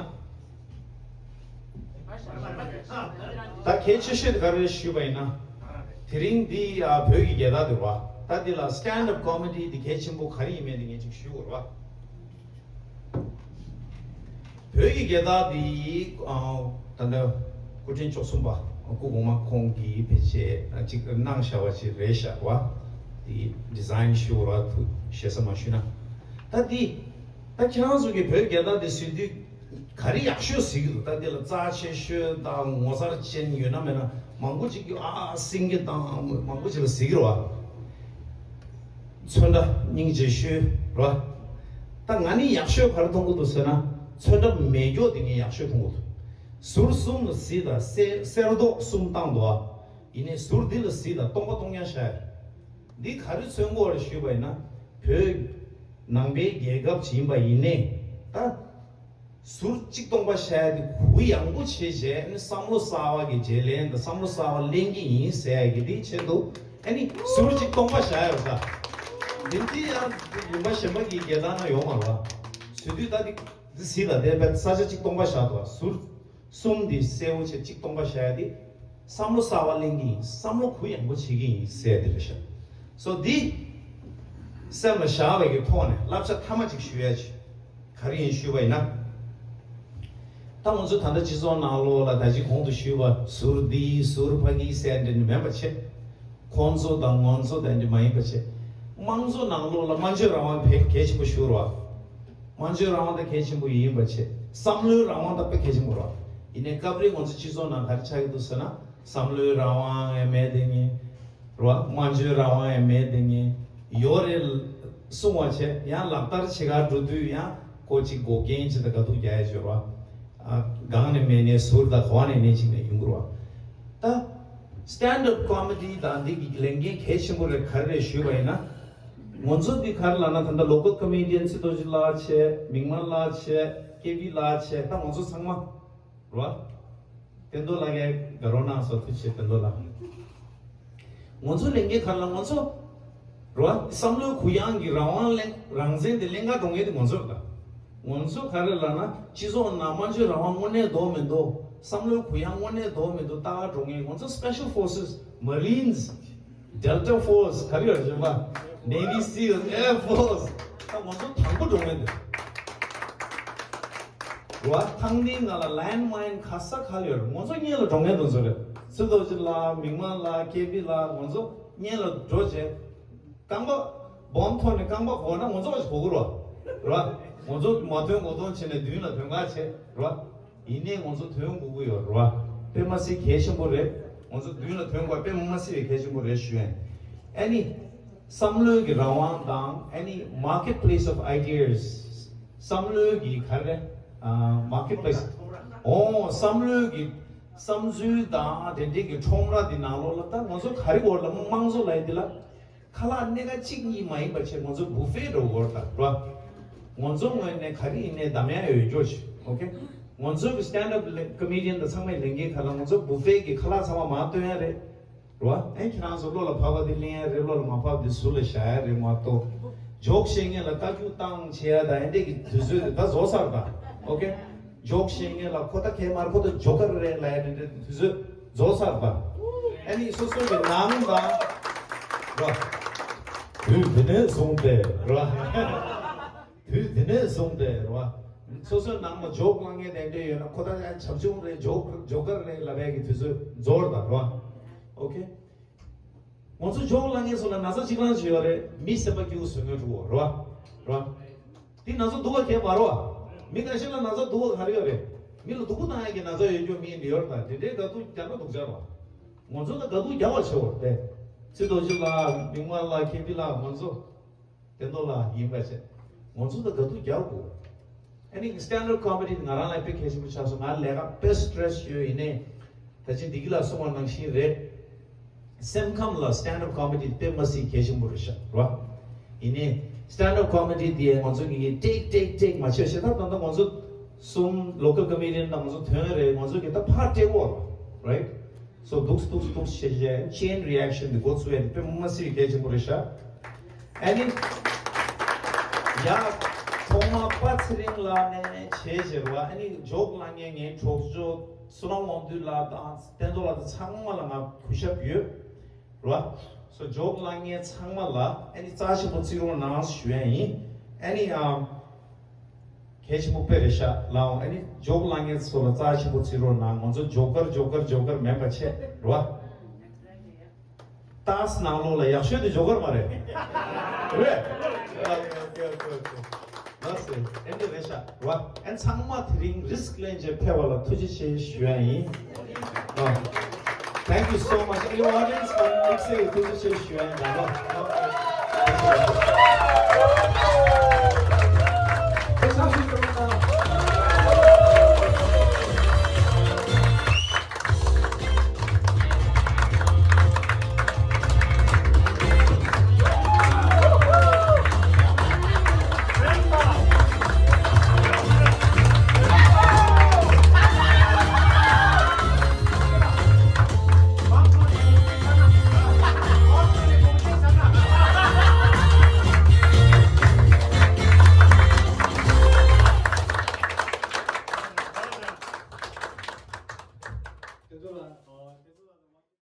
ད་གལ་ཆེ་ཤོས་འདི་ག་རེ་ཞུས་པ་ཡིན་ན། དེ་རིང་འདི་ཨ་བོད་ཀྱི་རྒྱལ་དར་འདི་རེད་པ། ད་འདི་ལ་stand up comedy འདི་གལ་ཆེན་པོ་ག་རེ་ཡིན་མིན་འདི་ངས་ཅིག་ཞུ་དགོས་རེད་པ། བོད་ཀྱི་རྒྱལ་དར་འདི་ཨ་ད་ལྟ་སྐུ་ཕྲེང་བཅུ་གསུམ་པ་སྐུ་གོང་མ་ཁོང་གིས་ཕལ་ཆེར་ཅིག་གནང་བཞག་པ་ཅིག་རེད་ཤག་པ། འདི་ཌི་ཛའིན་ཞུ་བ་ཐུགས་ཞེ་ས་མ་ཞུས་ན། ད་འདི་ད་ཁྱེད་རང་ཚོ་གིས་བོད་རྒྱལ་དར་འདི་གཟིགས་དུས་ག་རེ་ཡག་ཤོས་གཟིགས་ཀྱི་འདུག་ད་འདི་ལ་རྩ་ཆེ་ཤོས་དང་ངོ་མཚར་ཅན་ཡོད་ན་མེད་ན་མང་པོ་ཅིག་གིས་ཨ་སེང་གེ་དང་མང་པོ་ཅིག་ལ་གཟིགས་ཀྱི་རེད་པ། ཚོན་ཁྲ་སྙིང་རྗེ་ཤོས་ར། ད་ང་ནི་ཡག་ཤོས་ག་རེ་མཐོང་གི་འདུག་ཟེར་ན། ཚོན་ཁྲ་མེད་མགྱོགས་དེ་ངས་ཡག་ཤོས་མཐོང་གི་འདུག་ཟུར་གསུམ་ལ་གཟིགས་དང་གསེར་གསེར་མདོག་གསུམ་བཏང་འདུག་ཨ། ཡིན་ནའི་ཟུར་འདི་ལ་གཟིགས་དང་སྟོང་པ་སྟོང་རྐྱང་བཞག་ཡོད། འདི་ག་རེ་མཚོན་གྱི་ཡོད་རེད་ཞུས་པ་ཡིན་ན། བོད་ནང་པའི་རྒྱལ་ཁབ་ཅིག་ཡིན་པ་ཡིན་ནའི་ད། ཟུར་གཅིག་སྟོང་པ་བཞག་ཡ་དེ་གུ་ཡངས་པོ་བྱས་བྱས་ཨ་ནི་བསམ་བློ་གསར་བ་གི་བརྗེ་ལེན་དང་བསམ་བློ་གསར་བ་ལེན་གྱི་ཡིན་ཟེར་ཡ་གི་དེའི་ཆེད་དུ་ཨ་ནི་ཟུར་གཅིག་སྟོང་པ་བཞག་ཡོད་ས། འདི་འདི་ཡང་རིམ་པ་གཞན་པ་གི་རྒྱལ་དར་ན་ཡོད་མ་རེད་པ། བཟོ་དུས་ད་འདི་འདི་གཟིགས་ལ་དེ་བས་ས་ཆ་གཅིག་སྟོང་པ་བཞག་འདུག་ཟུར་གསུམ་འདི་གསལ་བོ་བྱས་གཅིག་སྟོང་པ་བཞག་ཡ་དེ་བསམ་བློ་གསར་བ་ལེན་གྱི་ཡིན། བསམ་བློ་གུ་ཡངས་པོ་བྱེད་ཀྱི་ཡིན་ཟེར་ཡ་དེ་རེད་ཤག་སོ་འདི་སེམས་ལ་བཞག་པའི་གི་ཐོག་ནས་བསླབ་བྱ་མཐའ་མ་གཅིག་ཞུ་ཡ་ཅིག་ག་རེ་ཡིན་ཞུས་པ་ཡིན་ན། ད་ང་ཚོ་ད་ལྟ་སྤྱི་ཚོགས་ནང་ལོགས་ལ་ད་ཅི་གོང་དུ་ཞུས་པ་ཟུར་འདི་ཟུར་ཕ་གི་ཟེར་འདི་འདྲ་མིན་པ་བྱས། ཁོང་ཚོ་དང་ང་ཚོ་དང་འདྲ་མ་ཡིན་པ་བྱས། དམངས་གཙོ་ནང་ལོགས་ལ་སྨྲ་བརྗོད་རང་དབང་དཔེ་གལ་ཆེན་པོ་ཞིག་རེད་པ། སྨྲ་བརྗོད་རང་དབང་དཔེ་གལ་ཆེན་པོ་ཡིན་པ་བྱས། བསམ་བློའི་རང་དབང་དཔེ་གལ་ཆེན་པོ་རེད་པ། ཡིན་ནའི་སྐབས་རེ་ང་ཚོ་སྤྱི་ཚོགས་ནང་ག་རེ་ཆགས་ཀྱི་འདུག་ཟེར་ན། བསམ་བློའི་རང་དབང་ཡང་མེད་དེ་ངེས། རོ། སྨྲ་བརྗོད་རང་དབང་ཡང་མེད་དེ་ངེས། ཡོད་རེད་གསུང་བ་བྱས་ཡང་ལག་བསྟར་བྱེད་གར་འགྲོ་དུས་ཡང་ཁོ་གཅིག་འགོག་རྐྱེན་ཅིག་དང་དགའ་སྡུག་རྒྱག་ཡ་ཅིག་རོ། ཨ། གང་ནས་མེད་ནས་ཟུར་དང་ག་བ་ནས་ནས་ཅིག་ནས་ཡོང་གི་རོ། ད་stand up comedy དང་འདི་གི་ལས་འགན་གལ་ཆེན་པོ་རེད། ག་རེ་རེད་ཞུས་པ་ཡིན་ན། ང་ཚོ་འདི་ག་རེ་ལབ་ན། ད་ལྟ་local comedian ཚེ་རྡོ་རྗེ་ལགས་བྱས། མིག་དམར་ལགས་བྱས། ཀེ་བི་ལགས་བྱས། ད་ང་ཚོ་ཚང་མ་རོ། བསྟན་རྡོར་ལགས་ཀྱིས་དགའ་རོགས་གནང་སོང་། ཐུགས་རྗེ་ཆེ་བསྟན་རྡོར་ལགས། ང་ཚོ་ལས་འགན་ག་རེ་ལབ། ང་ཚོ་རོ། བསམ་བློའི་གུ་ཡངས་ཀྱི་རང་དབང་ལེན། རང་བཙན་དེ་ལེན་གར་འགྲོ་མཁན་དེ་ང་ཚོ་རེད་ད། ང་ཚོ་ག་རེ་ལབ་ན། སྤྱི་ཚོགས་ནང་སྨྲ་བརྗོད་རང་དབང་དངོས་གནས་འདུག་མི་འདུག་བསམ་བློའི་གུ་ཡངས་དངོས་གནས་འདུག་མི་འདུག་ལྟ་གར་འགྲོ་མཁན་ང་ཚོ་special forces, Marines, Delta Force ག་རེ་ཡོད་རེད་པ། Navy SEAL, Air Force ད་ང་ཚོ་དང་པོ་འགྲོ་མཁན་དེ་རེད་བ། ཐང་སྟེང་ནང་ལ་land mine ག་ས་ག་ལ་ཡོད་རེད། ང་ཚོ་སྔོན་ལ་འགྲོ་མཁན་དེ་ཚོ་རེད། ཚེ་རྡོ་རྗེ་ལགས། མིག་དམར་ལགས། ཀེ་བི་ལགས། ང་ཚོ་སྔོན་ལ་འགྲོ་བྱས། རྐང་པ་སྦོམ་ཐོག་ནས་རྐང་པ་གོག་ན་ང་ཚོ་གོག་གི་རོ། ར། ང་ཚོ་མ་ཐོན་གོ་ཐོན་བྱས་ནས་མདུན་ལ་ཐོན་ག་བྱས་ར། ཡིན་ནའི་ང་ཚོ་ཐོན་དགོས་ཀྱི་ཡོད་ར། དཔེ་མ་སྲིད་གལ་ཆེན་པོ་རེད། ང་ཚོ་མདུན་ལ་ཐོན་དགོས་དཔེ་མ་སྲིད་པའི་གལ་ཆེན་པོ་རེད་ཞུ་ཡིན། ཨ་ནི། བསམ་བློའི་གི་རང་དབང་དང་། ཨ་ནི། marketplace of ideas བསམ་བློའི་གི་ག་རེ། ཨ། marketplace ཨོ། བསམ་བློའི་གི་བསམ་ཚུལ་དང་དེ་འདྲའི་གི་ཁྲོམ་ར་འདི་ནང་ལོགས་ལ་ད་ང་ཚོ་ག་རེ་དགོས་ལ་དམངས་གཙོ་ལབ་ཡ་འདི་ལ། ཁ་ལག་སྣེ་ཁ་གཅིག་གཉིས་མ་ཡིན་པ་བྱས་ང་ཚོ་བུ་ཕེ་འགྲོ་དགོས་རེད་ད་ར། ང་ཚོ་ངོས་ནས་ག་རེ་ཡིན་ནའི་གདམ་ཡ་ཡོད་རྒྱུ་ཞིག་ཨོ་ཁེ། ང་ཚོ་གི་stand up comedian དང་ཚང་མའི་ལས་འགན་ག་ལ་ང་ཚོ་བུ་ཕེ་གི་ཁ་ལག་ཚང་མ་མར་སྟོན་ཡ་རེད་ར། ཨེ་ཁྱེད་རང་ཚོ་བློ་ལ་བབས་པ་དེ་ལེན་ཡ་རེད། བློ་ལ་མ་བབས་དེ་ཟུར་ལ་བཞག་ཡ་རེད་མ་གཏོགས། ཇོག་བཤད་མཁན་ལ་བཀའ་བཀྱོན་བཏང་བྱེད་ཡ་དང་ཨེ་འདྲས་ཀྱི་དུས་ཚོད་དེ་ད་རྫོགས་ཚར་ད་ཨོ་ཁེ། ཇོག་བཤད་མཁན་ལ་ཁོ་ད་ཁེ་མར་ཁོ་ད་ཇོ་ཀར་རེད་ལབ་ཡ་དེ་འདྲས་དུས་ཚོད་རྫོགས་ཚར་བ། ཨ་ནི་སོ་སོ་གི་ནང་དང་ར། དུས་དེ་ནས་བཟུང་སྟེ་ར། དུས་དེ་ནས་བཟུང་སྟེ་ར། སོ་སོའི་ནང་ལ་ཇོག་བསླང་མཁན་དེ་འདྲས་ཡོད་ན་ཁོ་ད་ཡང་བྱབ་ཆུང་རེད། ཇོག་ཇོ་ཀར་རེད་ལབ་པའི་གི་དུས་ཚོད་རྫོགས་དང་ར། ཨོ་ཁེ། ང་ཚོ་ཇོག་བསླང་མཁན་ཚོ་ལ་ན་ཚ་གཅིག་རང་ཅིག་ཡོད་རེད། མི་སེམས་པ་སྐྱིད་པོ་བཟོ་མཁན་འགྲོ་གོ་ར། ར། དེ་ན་ཚ་སྡུག་པ་གས་མ་རོ། མི་འགའ་ཤས་ལ་ན་ཚ་སྡུག་པ་ག་རེ་ཡོད་རེད། མི་ལ་སྡུག་པོ་བཏང་ཡ་གི་ན་ཚ་ཡོད་རྒྱུ་མི་ཡིན་ཡོད་རེད། ད་དེ་འདྲའི་དགའ་སྡུག་རྒྱག་ན་སྡུག་ཅག་རོ། ང་ཚོ་ད་དགའ་སྡུག་རྒྱག་པ་བྱེད་འོ་དེ། ཚེ་རྡོ་རྗེ་ལགས། མིག་དམར་ལགས། ཁེ་ཏི་ལགས། ང་ཚོ་བསྟན་རྡོར་ལགས་ཡིན་པ་བྱས། ང་ཚོ་ད་དགའ་སྡུག་རྒྱག་དགོས། ཨ་ནི་stand up comedy ང་རང་ལ་དཔེ་གལ་ཆེན་པོ་ཆགས་སོང་། ང་ལས་ཀ་དཔེ་stress ཡོད་ཡིན་ནའི། ད་ཅི་བདེ་སྐྱིད་ལགས་གསུངས་པ་ནང་བཞིན་རེད། སེམས་ཁམས་ལ་stand up comedy དཔེ་མ་སྲིད་གལ་ཆེན་པོ་རེད་ཤག་ར། ཡིན་ནའི་stand up comedy དེ་ང་ཚོ་གི་ཀྲིག་ཀྲིག་ཀྲིག་མ་བྱས་ཤེས། ད་ད་ད་ང་ཚོ་གསུམ་local comedian དང་ང་ཚོ་ཐོན་རེད། ང་ཚོ་གི་ད་ཕར་སྤྲད་འོ་ར། right? So འདུག་འདུག་འདུག་བྱས་བྱས་chain reaction དེ་འགོ་ཚུགས་ཡ་དེ་དཔེ་མ་སྲིད་གལ་ཆེན་པོ་རེད་ཤག་ཨ་ནི། ཡ། ཐོག་མ་པ་ཚེ་རིང་ལགས་ནས་བྱས་བྱས་ར། ཨ་ནི་ཇོག་བསླང་མཁན་ངའི་གྲོགས་ཚོ་བསོད་ནམས་དབང་འདུས་ལགས་དང་བསྟན་རྡོར་ལགས་དང་ཚང་མ་ལ་ང་གུས་ཞབས་ཡོད་ར། So ཇོག་བསླང་མཁན་ཚང་མ་ལ་ཨ་ནི་རྩ་ཆེན་པོ་བརྩི་རོགས་གནང་ཞུ་ཡ་ཡིན། ཨ་ནི་ཨམ། གལ་ཆེན་པོ་དཔེ་རེད་ཤག་ལའོ། ཨ་ནི་ཇོག་བསླང་མཁན་ཚོ་ལ་རྩ་ཆེན་པོ་བརྩི་རོགས་གནང་། ང་ཚོ་ཇོ་ཀར་ཇོ་ཀར་ཇོ་ཀར་མིན་པ་བྱས་ར། ཏཱས་ནང་ལོགས་ལ་ཡག་ཤོས་དེ་ཇོ་ཀར་མ་རེད། རེད། ལགས་སེ། ཨེ་འདྲ་རེད་ཤག་ར། ཨན་ཚང་མ་དེ་རིང་risk ལེན་བྱས་ཕེབས་པ་ལ་ཐུགས་རྗེ་ཆེ་ཞུ་ཡ་ཡིན། ཨ། Thank you so much. ཨ་ནི་audience ལ་དམིགས་བསལ་གྱི་ཐུགས་རྗེ་ཆེ་ཞུ་ཡ་ཡིན་ད་ལོ།